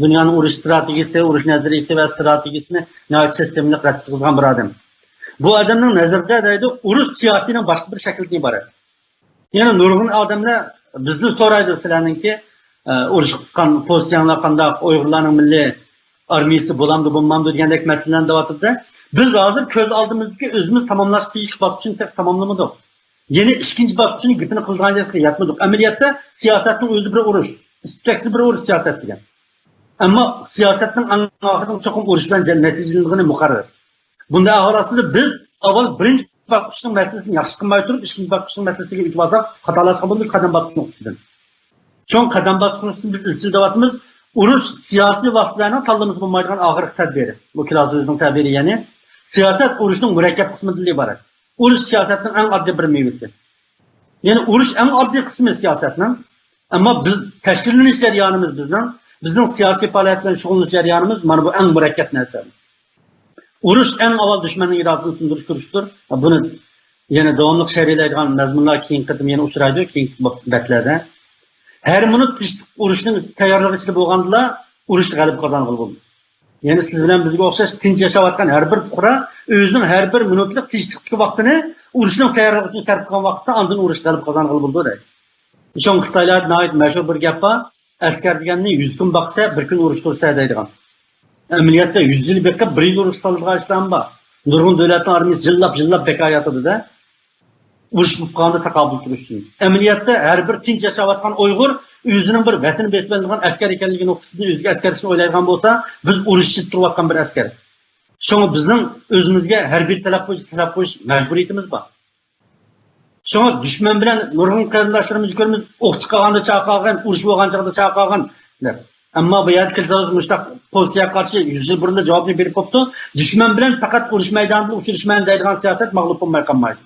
دۇنيانىڭ ئۇرۇش ستراتېگىيىسى، ئۇرۇش نەزەرىيىسى ۋە ستراتېگىيىسىنى ناھايىتى سىستېمىلىق رەت قىلغان بىر ئادەم. بۇ ئادەمنىڭ نەزىرىدە دەيدۇ، ئۇرۇش سىياسىينىڭ باشقا بىر شەكلىدىن ئىبارەت. يەنە نۇرغۇن ئادەملەر بىزدىن سورايدۇ، سىلەرنىڭكى، ئە، ئۇرۇشقا چىققان پوزىتسىيەڭلار قانداق، ئۇيغۇرلارنىڭ مىللىي ئارمىيىسى بولامدۇ، بولمامدۇ دېگەندەك مەسىلىلەرنى دەۋاتىدۇ. بىز ھازىر كۆز ئالدىمىزدىكى ئۆزىمىز تاماملاشقا تېگىشلىك باسقۇچنى تېخى تاماملىمىدۇق. يەنى ئىككىنچى باسقۇچنى گېپىنى قىلىدىغان يەرگە يەتمىدۇق. ئەمەلىيەتتە سىياسەتنىڭ ئۆزى بىر ئۇرۇش، ئىستەكسىز بىر ئۇرۇش سىياسەت دېگەن. ئەمما سىياسەتنىڭ ئەڭ ئاخىرىدا چوقۇم ئۇرۇش بىلەن نەتىجىلىنىدىغىنى مۇقەررەر. بۇنداق ئەھۋال ئاستىدا بىز ئاۋۋال بىرىنچى باسقۇچنىڭ مەسىلىسىنى ياخشى قىلماي تۇرۇپ، ئىككىنچى باسقۇچنىڭ مەسىلىسىگە ئۆتۈپ ئالساق، خاتالاشقان بولىمىز قەدەم باسقۇچ نۇقتىسىدىن. شۇڭا قەدەم باسقۇچ نۇقتىسىدىن بىز ئىزچىل دەۋاتىمىز. ئۇرۇش سىياسىي ۋاسىتىلەرنىڭ تاللىمىسى بولمايدىغان ئاخىرقى تەدبىرى. بۇ كلازېۋېزنىڭ تەبىرى، يەنى سىياسەت ئۇرۇشنىڭ مۇرەككەپ قىسمىدىن ئىبارەت. ئۇرۇش سىياسەتنىڭ ئەڭ ئاددىي بىر مېۋىسى. يەنى ئۇرۇش ئەڭ ئاددىي قىسمى سىياسەتنىڭ. ئەمما بىز تەشكىللىنىش جەريانىمىز بىزنىڭ، بىزنىڭ سىياسىي پائالىيەت بىلەن شۇغۇللىنىش جەريانىمىز مانا بۇ ئەڭ مۇرەككەپ نەرسە. ئۇرۇش ئەڭ ئاۋۋال دۈشمەننىڭ ئىرادىسىنى سۇندۇرۇش كۈرىشىدۇر. بۇنى يەنە داۋاملىق شەرھلەيدىغان مەزمۇنلار كېيىنكى قېتىم يەنە ئۇچرايدۇ، كېيىنكى بەتلەردە. ھەر مىنۇت تىنچلىق ئۇرۇشنىڭ تەييارلىقى ئىچىدە بولغاندىلا، ئۇرۇشتا غەلىبە قازانغىلى بولىدۇ. يەنى سىز بىلەن بىزگە ئوخشاش تىنچ ياشاۋاتقان ھەر بىر پۇقرا ئۆزىنىڭ ھەر بىر مىنۇتلۇق تىنچلىقتىكى ۋاقتىنى ئۇرۇشنىڭ تەييارلىقى ئۈچۈن سەرپ قىلغان ۋاقىتتا، ئاندىن ئۇرۇشقا غەلىبە قازانغىلى بولىدۇ دەيدۇ. شۇڭا خىتايلاردا ناھايىتى مەشھۇر بىر گەپ بار، ئەسكەر دېگەننى يۈز كۈن باقسا، بىر كۈن ئۇرۇشتۇرسا دەيدىغان. ئەمەلىيەتتە يۈز يىل بېقىپ، بىر يىل ئۇرۇش سالىدىغان ئىشلارمۇ بار. نۇرغۇن دۆلەتنىڭ ئارمىيىسى يىللاپ، يىللاپ بىكار ياتىدۇ-دە. ئۇرۇش بولۇپ قالغاندا تاقابىل تۇرۇش ئۈچۈن. ئەمەلىيەتتە ھەر بىر تىنچ ياشاۋاتقان ئۇيغۇر ئۆزىنىڭ بىر ۋەتىنى بېسىۋېلىدىغان ئەسكەر ئىكەنلىكى نۇقتىسىدىن ئۆزىگە ئەسكەر ئىشىنى ئويلايدىغان بولسا، بىز ئۇرۇش ئىچىدە تۇرۇۋاتقان بىر ئەسكەر. شۇڭا بىزنىڭ ئۆزىمىزگە ھەربىي تەلەپ بويىچە تەلەپ قويۇش مەجبۇرىيىتىمىز بار. شۇڭا دۈشمەن بىلەن نۇرغۇن قېرىنداشلىرىمىزنى كۆرىمىز، ئوق چىقارغاندا چاقارغان، ئۇرۇش بولغان چاغدا چاقارغان دەپ. ئەمما بۇ يەردە كېلسىڭىز، مۇشۇنداق پوزىتسىيەگە قارشى يۈز يىل بۇرۇنلا جاۋابنى بېرىپ بوپتۇ. دۈشمەن بىلەن پەقەت ئۇرۇش مەيدانىدا ئۇچرىشىمەن دەيدىغان سىياسەت مەغلۇپ بولماي قالمايدۇ.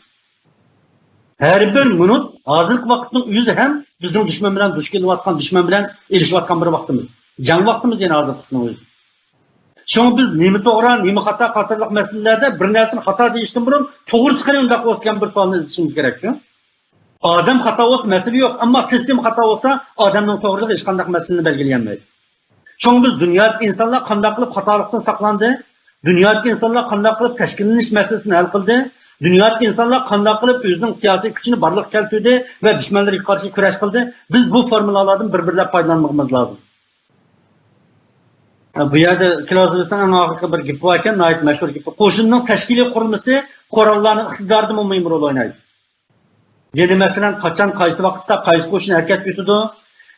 ھەر بىر مىنۇت ھازىرقى ۋاقىتنىڭ ئۆزى ھەم بىزنىڭ دۈشمەن بىلەن دۇچ كېلىۋاتقان، دۈشمەن بىلەن ئېلىشىۋاتقان بىر ۋاقتىمىز. جەڭ ۋاقتىمىز يەنە ھازىرقىسىنىڭ ئۆزى. شۇڭا بىز نېمە توغرا، نېمە خاتا قاتارلىق مەسىلىلەردە بىر نەرسىنى خاتا دېيىشتىن بۇرۇن، توغرىسى قېنى ئۇنداق بولسا دېگەن بىر سوئالنى ئىزدىشىمىز كېرەك شۇ. ئادەم خاتا بولسا مەسىلە يوق، ئەمما سىستېما خاتا بولسا ئادەمنىڭ توغرىلىقى ھېچقانداق مەسىلىنى بەلگىلىيەلمەيدۇ. شۇڭا بىز دۇنيادىكى ئىنسانلار قانداق قىلىپ خاتالىقتىن ساقلاندى؟ دۇنيادىكى ئىنسانلار قانداق قىلىپ تەشكىللىنىش مەسىلىسىنى ھەل قىلدى؟ دۇنيادىكى ئىنسانلار قانداق قىلىپ ئۆزىنىڭ سىياسىي كۈچىنى بارلىققا كەلتۈردى ۋە دۈشمەنلىرىگە قارشى كۈرەش قىلدى؟ بىز بۇ فورمۇلالاردىن بىر-بىرلەپ پايدىلانمىغىمىز لازىم. بۇ يەردە كلازېۋېسنىڭ ئەڭ ئاخىرقى بىر گېپى باركەن، ناھايىتى مەشھۇر گېپى. قوشۇننىڭ تەشكىلىي قۇرۇلمىسى قوراللارنىڭ ئىقتىدارىدىمۇ مۇھىم رول ئوينايدۇ. يەنى مەسىلەن، قاچان، قايسى ۋاقىتتا، قايسى قوشۇن ھەرىكەتكە ئۆتىدۇ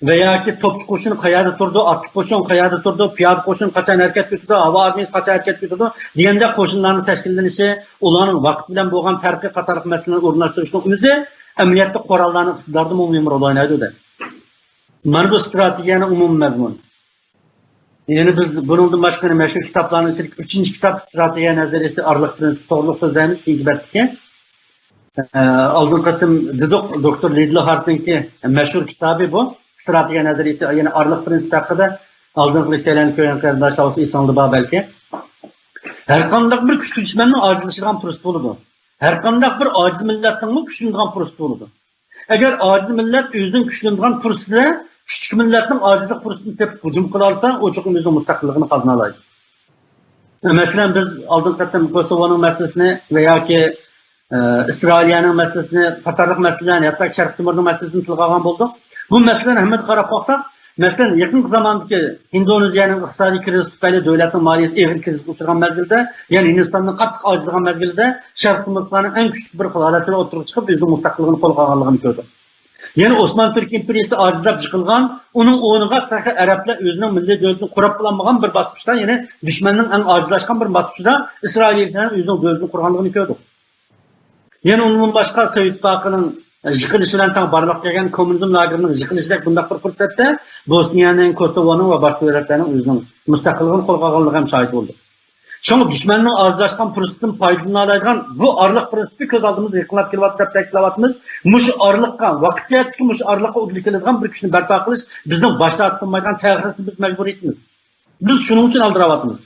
ۋە ياكى توپچى قوشۇن قەيەردە تۇرىدۇ، ئاتلىق قوشۇن قەيەردە تۇرىدۇ، پىيادە قوشۇن قاچان ھەرىكەتكە ئۆتىدۇ، ھاۋا ئارمىيىسى قاچان ھەرىكەتكە ئۆتىدۇ دېگەندەك قوشۇنلارنىڭ تەشكىللىنىشى، ئۇلارنىڭ ۋاقىت بىلەن بولغان پەرقى قاتارلىق مەسىلىلەرنى ئورۇنلاشتۇرۇشنىڭ ئۆزى ئەمەلىيەتتە قوراللارنىڭ ئىقتىدارىدىمۇ مۇھىم رول ئوينايدۇ دەپ. مانا بۇ ستراتېگىيەنىڭ ئومۇمىي مەزمۇنى. يەنە بىز بۇنىڭدىن باشقا يەنە مەشھۇر كىتابلارنىڭ ئىچىدىكى ئۈچىنچى كىتاب ستراتېگىيە نەزەرىيىسى ئارىلىق پىرىنسىپ توغرۇلۇق سۆزلەيمىز، كېيىنكى بەتتىكى. ئە، ئالدىنقى قېتىم دېدۇق، دوكتور لىدلى خارتنىڭكى مەشھۇر كىتابى بۇ، ستراتېگىيە نەزەرىيىسى، يەنى ئارىلىق پىرىنسىپ ھەققىدە ئالدىنقى لېكسىيەلەرنى كۆرگەن قېرىنداشلار بولسا ئېسىڭلاردا بار بەلكى. ھەرقانداق بىر كۈچلۈك دۈشمەننىڭ ئاجىزلىشىدىغان پۇرسىتى بولىدۇ. ھەرقانداق بىر ئاجىز مىللەتنىڭمۇ كۈچلىنىدىغان پۇرسىتى بولىدۇ. ئەگەر ئاجىز مىللەت ئۆزىنىڭ كۈچلىنىدىغان پۇرسىتىدە كۈچلۈك مىللەتنىڭ ئاجىزلىق پۇرسىتىنى تېپىپ ھۇجۇم قىلالىسا، ئۇ چوقۇم ئۆزىنىڭ مۇستەقىللىقىنى قازىنالايدۇ. مەسىلەن، بىز ئالدىنقى قېتىم كوسوۋونىڭ مەسىلىسىنى ۋە ياكى، ئە، ئىسرائىلىيەنىڭ مەسىلىسىنى قاتارلىق مەسىلىلەرنى، ھەتتا شەرقىي تىمورنىڭ مەسىلىسىنى تىلغا ئالغان بولدۇق. بۇ مەسىلىنى ھەممىدە قاراپ باقساق، مەسىلەن، يېقىنقى زاماندىكى ھىندونېزىيەنىڭ ئىقتىسادىي كرىزىس تۈپەيلى دۆلەتنىڭ مالىيىسى ئېغىر كرىزىسقا ئۇچرىغان مەزگىلدە، يەنى ھىندىستاندىن قاتتىق ئاجىزلىغان مەزگىلدە، شەرقىي تىمورلۇقلارنىڭ ئەڭ كۈچلۈك بىر ھالەتتە ئوتتۇرىغا چىقىپ، ئۆزىنىڭ مۇستەقىللىقىنى قولغا ئالغانلىقىنى كۆردۇق. يەنى ئوسمان تۈرك ئىمپېرىيىسى ئاجىزلاپ يىقىلغان، ئۇنىڭ ئورنىغا تېخى ئەرەبلەر ئۆزىنىڭ مىللىي دۆلىتىنى قۇرۇپ بولالمىغان بىر باسقۇچتا، يەنى دۈشمەننىڭ ئەڭ ئاجىزلاشقان بىر باسقۇچىدا ئىسرائىلىيەلەرنىڭ ئۆزىنىڭ دۆلىتىنى قۇرغانلىقىنى كۆردۇق. يەنە ئۇنىڭدىن باشقا سوۋېت ئىتتىپاقىنىڭ يىقىلىشى بىلەن تەڭ بارلىققا كەلگەن كوممۇنىزم لاگېرىنىڭ يىقىلىشىدەك بۇنداق بىر پۇرسەتتە بوسنىيەنىڭ، كوسوۋونىڭ ۋە باشقا دۆلەتلەرنىڭ ئۆزىنىڭ مۇستەقىللىقىنى قولغا ئالغانلىقىغا ھەم شاھىت بولدۇق. شۇڭا دۈشمەننىڭ ئاجىزلاشقان پۇرسىتىدىن پايدىلىنالايدىغان بۇ ئارىلىق پىرىنسىپى كۆز ئالدىمىزدا يېقىنلاپ كېلىۋاتىدۇ دەپ تەكىتلەۋاتىمىز. مۇشۇ ئارىلىققا، ۋاقىت جەھەتتىكى مۇشۇ ئارىلىققا ئۇدۇل كېلىدىغان بىر كۈچنى بەرپا قىلىش بىزنىڭ باش تارتىپ بولمايدىغان چارىسىز بىز مەجبۇرىيىتىمىز. بىز شۇنىڭ ئۈچۈن ئالدىراۋاتىمىز.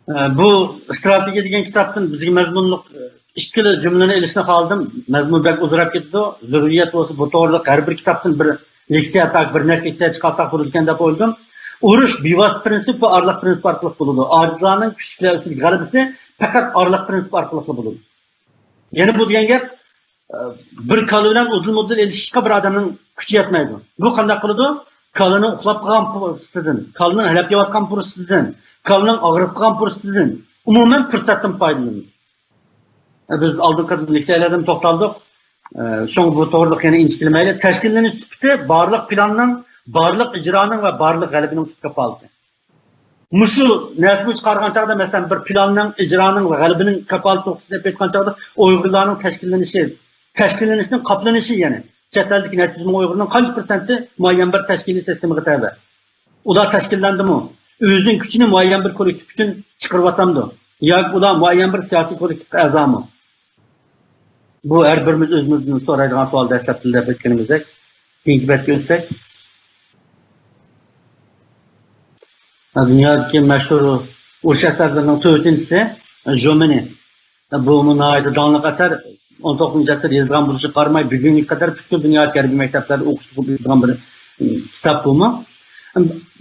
ئە، بۇ ئىستراتېگىيە دېگەن كىتابتىن بىزگە مەزمۇنلۇق، ئە، ئىككىلا جۈملىنى ئېلىشنى خالىدىم. مەزمۇن بەك ئۇزىراپ كېتىدۇ. زۆرۈرىيەت بولسا بۇ توغرىلىق ھەر بىر كىتابتىن بىر لېكسىيە، تاكى بىر نەچچە لېكسىيە چىقارساق بولىدىكەن دەپ ئويلىدىم. ئۇرۇش بىۋاسىتە پىرىنسىپ بۇ ئارىلىق پىرىنسىپ ئارقىلىق بولىدۇ. ئاجىزلارنىڭ كۈچلۈكلەر ئۈستىدىكى غەلىبىسى پەقەت ئارىلىق پىرىنسىپ ئارقىلىقلا بولىدۇ. يەنە بۇ دېگەن گەپ، ئە، بىر كالا بىلەن ئۇدۇل-مۇدۇل ئېلىشىشقا بىر ئادەمنىڭ كۈچى يەتمەيدۇ. بۇ قانداق قىلىدۇ؟ كالىنىڭ ئۇخلاپ قالغان پۇرسىتىدىن، كالىنىڭ ھەلەپ يەۋاتقان پۇرسىتىدىن، كالىنىڭ ئاغرىپ قالغان پۇرسىتىدىن، ئومۇمەن پۇرسەتتىن پايدىلىنىدۇ. ئە، بىز ئالدىنقى لېكسىيەلەردىن توختالدۇق. ئە، شۇڭا بۇ توغرىلىق يەنە ئىنچىكىلىمەيلى. تەشكىللىنىش سۈپىتى بارلىق پىلاننىڭ، بارلىق ئىجرانىڭ ۋە بارلىق غەلىبىنىڭ تۈپ كاپالىتى. مۇشۇ نەرسىنى چىقارغان چاغدا، مەسىلەن، بىر پىلاننىڭ، ئىجرانىڭ ۋە غەلىبىنىڭ كاپالىتى توغرىسىدا دەپ ئېيتقان چاغدا، ئۇيغۇرلارنىڭ تەشكىللىنىشى، تەشكىللىنىشنىڭ قاپلىنىشى، يەنى چەت ئەلدىكى نەچچە يۈز مىڭ ئۇيغۇرنىڭ قانچە پىرسەنتى مۇئەييەن بىر تەشكىلىي سىستېمىغا تەۋە؟ ئۇلار تەشكىللەندىمۇ؟ ئۆزىنىڭ كۈچىنى مۇئەييەن بىر كوللېكتىپ ئۈچۈن چىقىرىۋاتامدۇ؟ ياكى ئۇلار مۇئەييەن بىر سىياسىي كوللېكتىپقا ئەزامۇ؟ بۇ ھەر بىرىمىز ئۆزىمىزدىن سورايدىغان سوئال، دەسلەپتىلا دەپ ئۆتكىنىمىزدەك. كېيىنكى بەتكە ئۆتسەك. دۇنيادىكى مەشھۇر ئۇرۇش ئەسەرلىرىنىڭ تۆتىنچىسى، ژومىنى. بۇمۇ ناھايىتى داڭلىق ئەسەر. ئون توققۇزىنچى ئەسىردە يېزىلغان بولۇشىغا قارىماي، بۈگۈنگە قەدەر پۈتكۈل دۇنيادىكى ھەربىي مەكتەپلەردە ئوقۇشقا بېرىلىدىغان بىر، م، كىتاب بۇمۇ.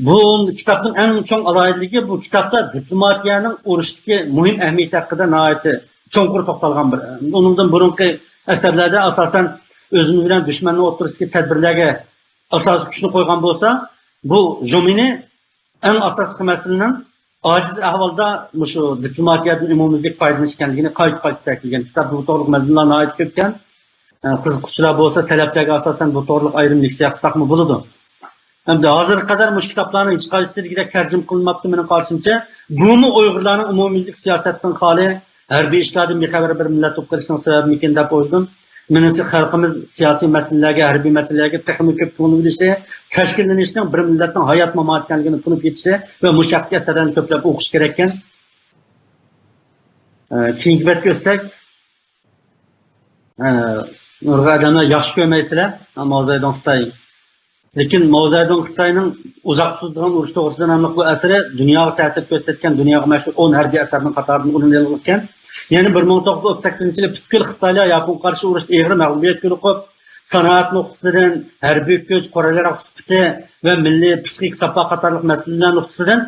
بۇ كىتابنىڭ ئەڭ چوڭ ئالاھىدىلىكى، بۇ كىتابتا دىپلوماتىيەنىڭ ئۇرۇشتىكى مۇھىم ئەھمىيىتى ھەققىدە ناھايىتى چوڭقۇر توختالغان بىر. ئۇنىڭدىن بۇرۇنقى ئەسەرلەردە ئاساسەن ئۆزىمىز بىلەن دۈشمەننىڭ ئوتتۇرىسىدىكى تەدبىرلەرگە ئاساسىي كۈچنى قويغان بولسا، بۇ ژومىنى ئەڭ ئاساسلىق مەسىلىنىڭ ئاجىز ئەھۋالدا مۇشۇ دىپلوماتىيەدىن ئومۇميۈزلۈك پايدىلىنىش ئىكەنلىكىنى قايتا-قايتا تەكىتلىگەن كىتاب. بۇ توغرىلىق مەزمۇنلار ناھايىتى كۆپكەن. ئە، قىزىققۇچىلار بولسا، تەلەپلەرگە ئاساسەن بۇ توغرىلىق ئايرىم لېكسىيە قىلساقمۇ بولىدۇ. ئەمدى ھازىرغا قەدەر مۇشۇ كىتابلارنىڭ ھېچقايسىسى دېگۈدەك تەرجىمە قىلىنماپتۇ، مېنىڭ قارىشىمچە. بۇمۇ ئۇيغۇرلارنىڭ ئومۇميۈزلۈك سىياسەتتىن خالىي، ھەربىي ئىشلاردىن بىخەۋەر بىر مىللەت بولۇپ قېلىشىنىڭ سەۋەبىمىكىن دەپ ئويلىدىم. مېنىڭچە، خەلقىمىز سىياسىي مەسىلىلەرگە، ھەربىي مەسىلىلەرگە تېخىمۇ كۆپ كۆڭۈل بۆلۈشى، تەشكىللىنىشنىڭ بىر مىللەتنىڭ ھايات-ماماتى ئىكەنلىكىنى تونۇپ يېتىشى ۋە مۇشۇ ھەقتىكى ئەسەرلەرنى كۆپلەپ ئوقۇشى كېرەككەن. ئە، كېيىنكى بەتكە ئۆتسەك، ئە، نۇرغۇن ئادەملەر ياخشى كۆرمەيسىلەر، ماۋزېدۇڭ خىتاي. لېكىن ماۋزېدۇڭ خىتاينىڭ ئۇزاق سوزۇلىدىغان ئۇرۇش توغرىسىدا ناملىق بۇ ئەسىرى دۇنياغا تەسىر كۆرسەتكەن، دۇنياغا مەشھۇر ئون ھەربىي ئەسەرنىڭ قاتارىدىن ئورۇن ئېلىپ ئۆتكەن. يەنە بىر مىڭ توققۇز يۈز ئوتتۇز سەككىزىنچى يىلى پۈتكۈل خىتايلار ياپونغا قارشى ئۇرۇشتا ئېغىر مەغلۇبىيەتكە يولۇقۇپ، سانائەت نۇقتىسىدىن، ھەربىي كۈچ، قورال-ياراغ سۈپىتى ۋە مىللىي پسىخىك ساپا قاتارلىق مەسىلىلەر نۇقتىسىدىن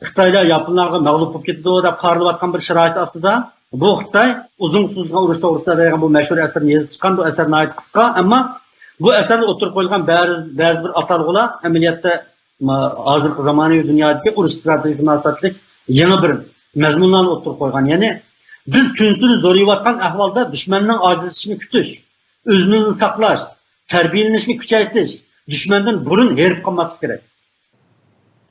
خىتايلار ياپونلارغا مەغلۇپ بولۇپ كېتىدۇ دەپ قارىلىۋاتقان بىر شارائىت ئاستىدا، بۇ خىتاي ئۇزۇن سوزۇلغان ئۇرۇش توغرىسىدا دەيدىغان بۇ مەشھۇر ئەسەرنى يېزىپ چىققان. بۇ ئەسەر ناھايىتى قىسقا، ئەمما بۇ ئەسەردە ئوتتۇرىغا قويۇلغان بەزى، بەزى بىر ئاتالغۇلار ئەمەلىيەتتە، ما-، ھازىرقى زامانىۋى دۇنيادىكى ئۇرۇش ئىستراتېگىيىسىگە مۇناسىۋەتلىك يېڭى بىر مەزمۇنلارنى ئوتتۇرىغا قويغان. يەنى، بىز كۈنسېرى زورىيىۋاتقان ئەھۋالدا دۈشمەننىڭ ئاجىزلىشىشىنى كۈتۈش، ئۆزىمىزنى ساقلاش، تەربىيەلىنىشنى كۈچەيتىش، دۈشمەندىن بۇرۇن ھېرىپ قالماسلىق كېرەك.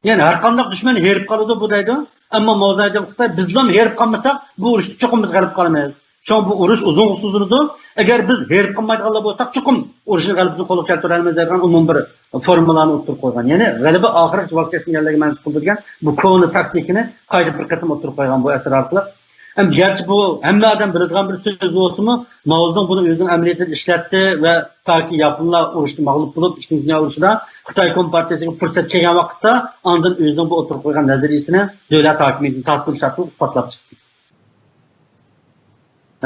يەنى ھەر قانداق دۈشمەن ھېرىپ قالىدۇ بۇ دەيدۇ. ئەمما ماۋزېدۇڭ خىتاي، بىزلام ھېرىپ قالمىساق، بۇ ئۇرۇشتا چوقۇم بىز غەلىبە قالىمىز. شۇڭا بۇ ئۇرۇش ئۇزۇنغا سوزۇلىدۇ. ئەگەر بىز ھېرىپ قالمايدىغانلار بولساق، چوقۇم ئۇرۇشنى غەلىبىسىنى قولغا كەلتۈرەلمەيمىز دەيدىغان ئومۇمىي بىر فورمۇلانى ئوتتۇرىغا قويغان. يەنى غەلىبە ئاخىرىغىچە ۋاز كەچمىگەنلەرگە مەنسۇپ قىلىدۇ دېگەن بۇ كونا تاكتىكىنى قايتا بىر قېتىم ئوتتۇرىغا قويغان بۇ ئەسەر ئارقىلىق. ئەمدى گەرچە بۇ ھەممە ئادەم بىلىدىغان بىر سۆز بولسىمۇ، ماۋزېدۇڭ بۇنى ئۆزىنىڭ ئەمەلىيىتىدە ئىشلەتتى ۋە تاكى ياپونلار ئۇرۇشتا مەغلۇپ بولۇپ، ئىككىنچى دۇنيا ئۇرۇشىدا خىتاي كومپارتىيىسىگە پۇرسەت كەلگەن ۋاقىتتا، ئاندىن ئۆزىنىڭ بۇ ئوتتۇرىغا قويغان نەزەرىيىسىنى دۆلەت ھاكىمىيىتىنى تارتىپ بولۇش ئارقىلىق ئىسپاتلاپ چىقتى.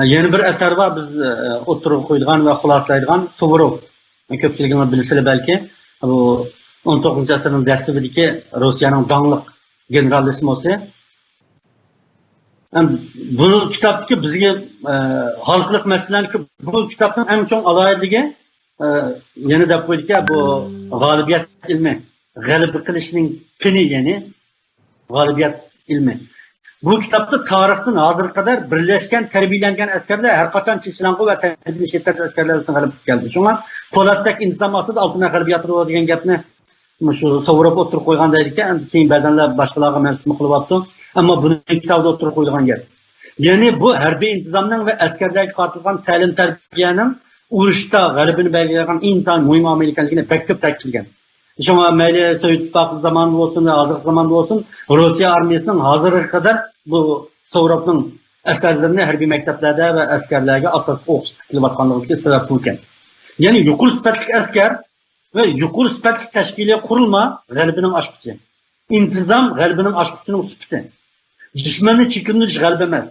يەنە بىر ئەسەر بار، بىز، ئە، ئوتتۇرىغا قويىدىغان ۋە خۇلاسىلەيدىغان سۇۋوروف. كۆپچىلىكىڭلار بىلىسىلەر بەلكى. بۇ ئون توققۇزىنچى ئەسىرنىڭ دەسلىپىدىكى روسىيەنىڭ داڭلىق گېنېرالىسموسى. ھەم بۇ كىتابتىكى بىزگە، ئە، ھالقىلىق مەسىلىلەرنى، بۇ كىتابنىڭ ئەڭ چوڭ ئالاھىدىلىكى، ئە، يەنە دەپ قويدىكى، بۇ غالىبىيەت ئىلمى، غەلىبە قىلىشنىڭ پېنى، يەنى غالىبىيەت ئىلمى. بۇ كىتابتا تارىختىن ھازىرغا قەدەر بىرلەشكەن، تەربىيەلەنگەن ئەسكەرلەر ھەر قاچان چېچىلانغۇ ۋە تەربىيەلىنىش يېتەرلىك ئەسكەرلەر ئۈستىدىن غەلىبە كەلدى. شۇڭا پولاتتەك ئىنتىزام ئاستىدا ئالتۇن غەلىبە ياتىدۇ دېگەن گەپنى مۇشۇ سوۋۇرۇپ ئوتتۇرىغا قويغاندەك ئىكەن، ئەمدى كېيىن بەزەنلەر باشقىلارغا مەنسۇپمۇ قىلىۋاپتۇ. ئەمما بۇنىڭ كىتابىدا ئوتتۇرىغا قويۇلغان گەپ. يەنى بۇ ھەربىي ئىنتىزامنىڭ ۋە ئەسكەرلەرگە قارىتىلغان تەلىم-تەربىيەنىڭ ئۇرۇشتا غەلىبىنى بەلگىلەيدىغان ئىنتايىن مۇھىم ئامىل ئىكەنلىكىنى بەك كۆپ تەكىتلىگەن. شۇڭا مەيلى سوۋېت ئىتتىپاقى زامانىدا بولسۇن ۋە ھازىرقى زاماندا بولسۇن، روسىيە ئارمىيەسىنىڭ ھازىرغا قەدەر بۇ سوۋۇروفنىڭ ئەسەرلىرىنى ھەربىي مەكتەپلەردە ۋە ئەسكەرلەرگە ئاساسلىق ئوقۇتۇپ كېلىۋاتقانلىقىدىكى سەۋەب بۇ ئىكەن. يەنى يۇقىرى سۈپەتلىك ئەسكەر ۋە يۇقىرى سۈپەتلىك تەشكىلىي قۇرۇلما غەلىبىنىڭ ئاچقۇچى. ئىنتىزام غەلىبىنىڭ ئاچقۇچىنىڭ سۈپىتى. دۈشمەننى چېكىندۈرۈش غەلىبە ئەمەس.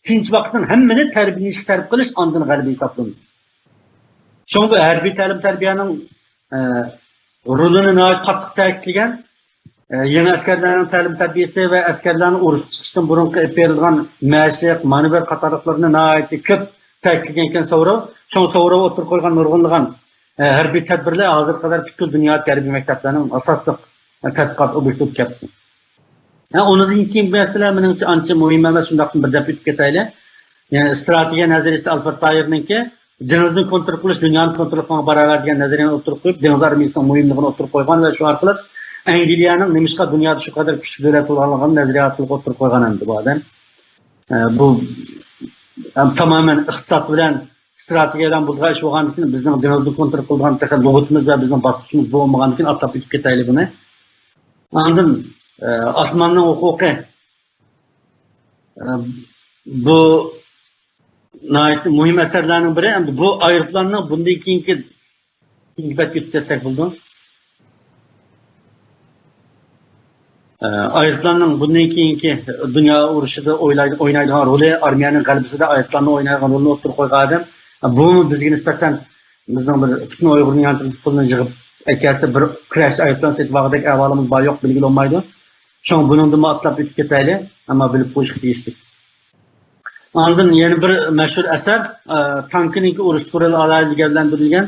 شۇنچە ۋاقىتنىڭ ھەممىنى تەربىيەلىشكە سەرپ قىلىش ئاندىن غەلىبە ھېسابلىنىدۇ. شۇڭا بۇ ھەربىي تەلىم-تەربىيەنىڭ، ئە، رولىنى ناھايىتى قاتتىق تەكىتلىگەن. ئە، يېڭى ئەسكەرلەرنىڭ تەلىم-تەربىيەسى ۋە ئەسكەرلەرنىڭ ئۇرۇشقا چىقىشتىن بۇرۇنقى ئېلىپ بېرىلغان مەشىق، مانېۋىر قاتارلىقلىرىنى ناھايىتى كۆپ تەكىتلىگەنىكەن سوۋۇروف. شۇڭا سوۋۇروف ئوتتۇرىغا قويغان نۇرغۇنلىغان، ئە، ھەربىي تەدبىرلەر ھازىرغا قەدەر پۈتكۈل دۇنيادىكى ھەربىي مەكتەپلەرنىڭ ئاساسلىق، ئە، تەتقىقات ئوبيېكتى بولۇپ كەپتۇ. ھە، ئۇنىڭدىن كېيىنكى مەسىلە، مېنىڭچە، ئانچە مۇھىم ئەمەس، شۇنداقتىن بىر دەپ ئۆتۈپ كېتەيلى. يەنى ئىستراتېگىيە نەزەرىيىسى ئالفرېد تايېرنىڭكى، دېڭىزنى كونترول قىلىش دۇنيانى كونترول قىلغانغا باراۋەر دېگەن نەزەرىيەنى ئوتتۇرىغا قويۇپ، دېڭىز ئارمىيىسىنىڭ مۇھىملىقىنى ئوتتۇرىغا قويغان ۋە شۇ ئارقىلىق ئەنگلىيەنىڭ نېمىشقا دۇنيادا شۇ قەدەر كۈچلۈك دۆلەت بولغانلىقىنى نەزەرىيە ئارقىلىق ئوتتۇرىغا قويغان ئەمدى بۇ ئادەم. ئە، بۇ ھەم تامامەن ئىقتىساد بىلەن، ئىستراتېگىيە بىلەن بولىدىغان ئىش بولغاندىكىن، بىزنىڭ دېڭىزنى كونترول قىلىدىغان تېخى لۇغىتىمىز ۋە بىزنىڭ باسقۇچىمىز بولمىغاندىكىن، ئاتلاپ ئۆتۈپ كېتەيلى بۇنى. ئاندىن، ئە، ئاسماننىڭ ھوقۇقى. ئە، بۇ ناھايىتى مۇھىم ئەسەرلەرنىڭ بىرى. ئەمدى بۇ ئايروپىلاننىڭ بۇندىن كېيىنكى، كېيىنكى بەتكە ئۆتۈپ كەتسەك بولىدۇ. ئە، ئايروپىلاننىڭ بۇندىن كېيىنكى دۇنيا ئۇرۇشىدا ئويلاي-، ئوينايدىغان رولى، ئارمىيەنىڭ غەلىبىسىدە ئايروپىلاننىڭ ئوينايدىغان رولىنى ئوتتۇرىغا قويغان ئادەم. بۇمۇ بىزگە نىسبەتەن بىزنىڭ بىر پۈتۈن ئۇيغۇرنىڭ يانچۇقىدىكى پۇلنى يىغىپ ئەكەلسە، بىر كراش ئايروپىلان سېتىۋالغۇدەك ئەھۋالىمىز بار يوق بىلگىلى بولمايدۇ. شۇڭا بۇنىڭدىنمۇ ئاتلاپ ئۆتۈپ كېتەيلى، ئەمما بىلىپ قويۇشقا تېگىشلىك. ئاندىن يەنە بىر مەشھۇر ئەسەر، ئە، تانكىنىڭكى ئۇرۇشتىكى رولى ئالاھىدە گەۋدىلەندۈرۈلگەن.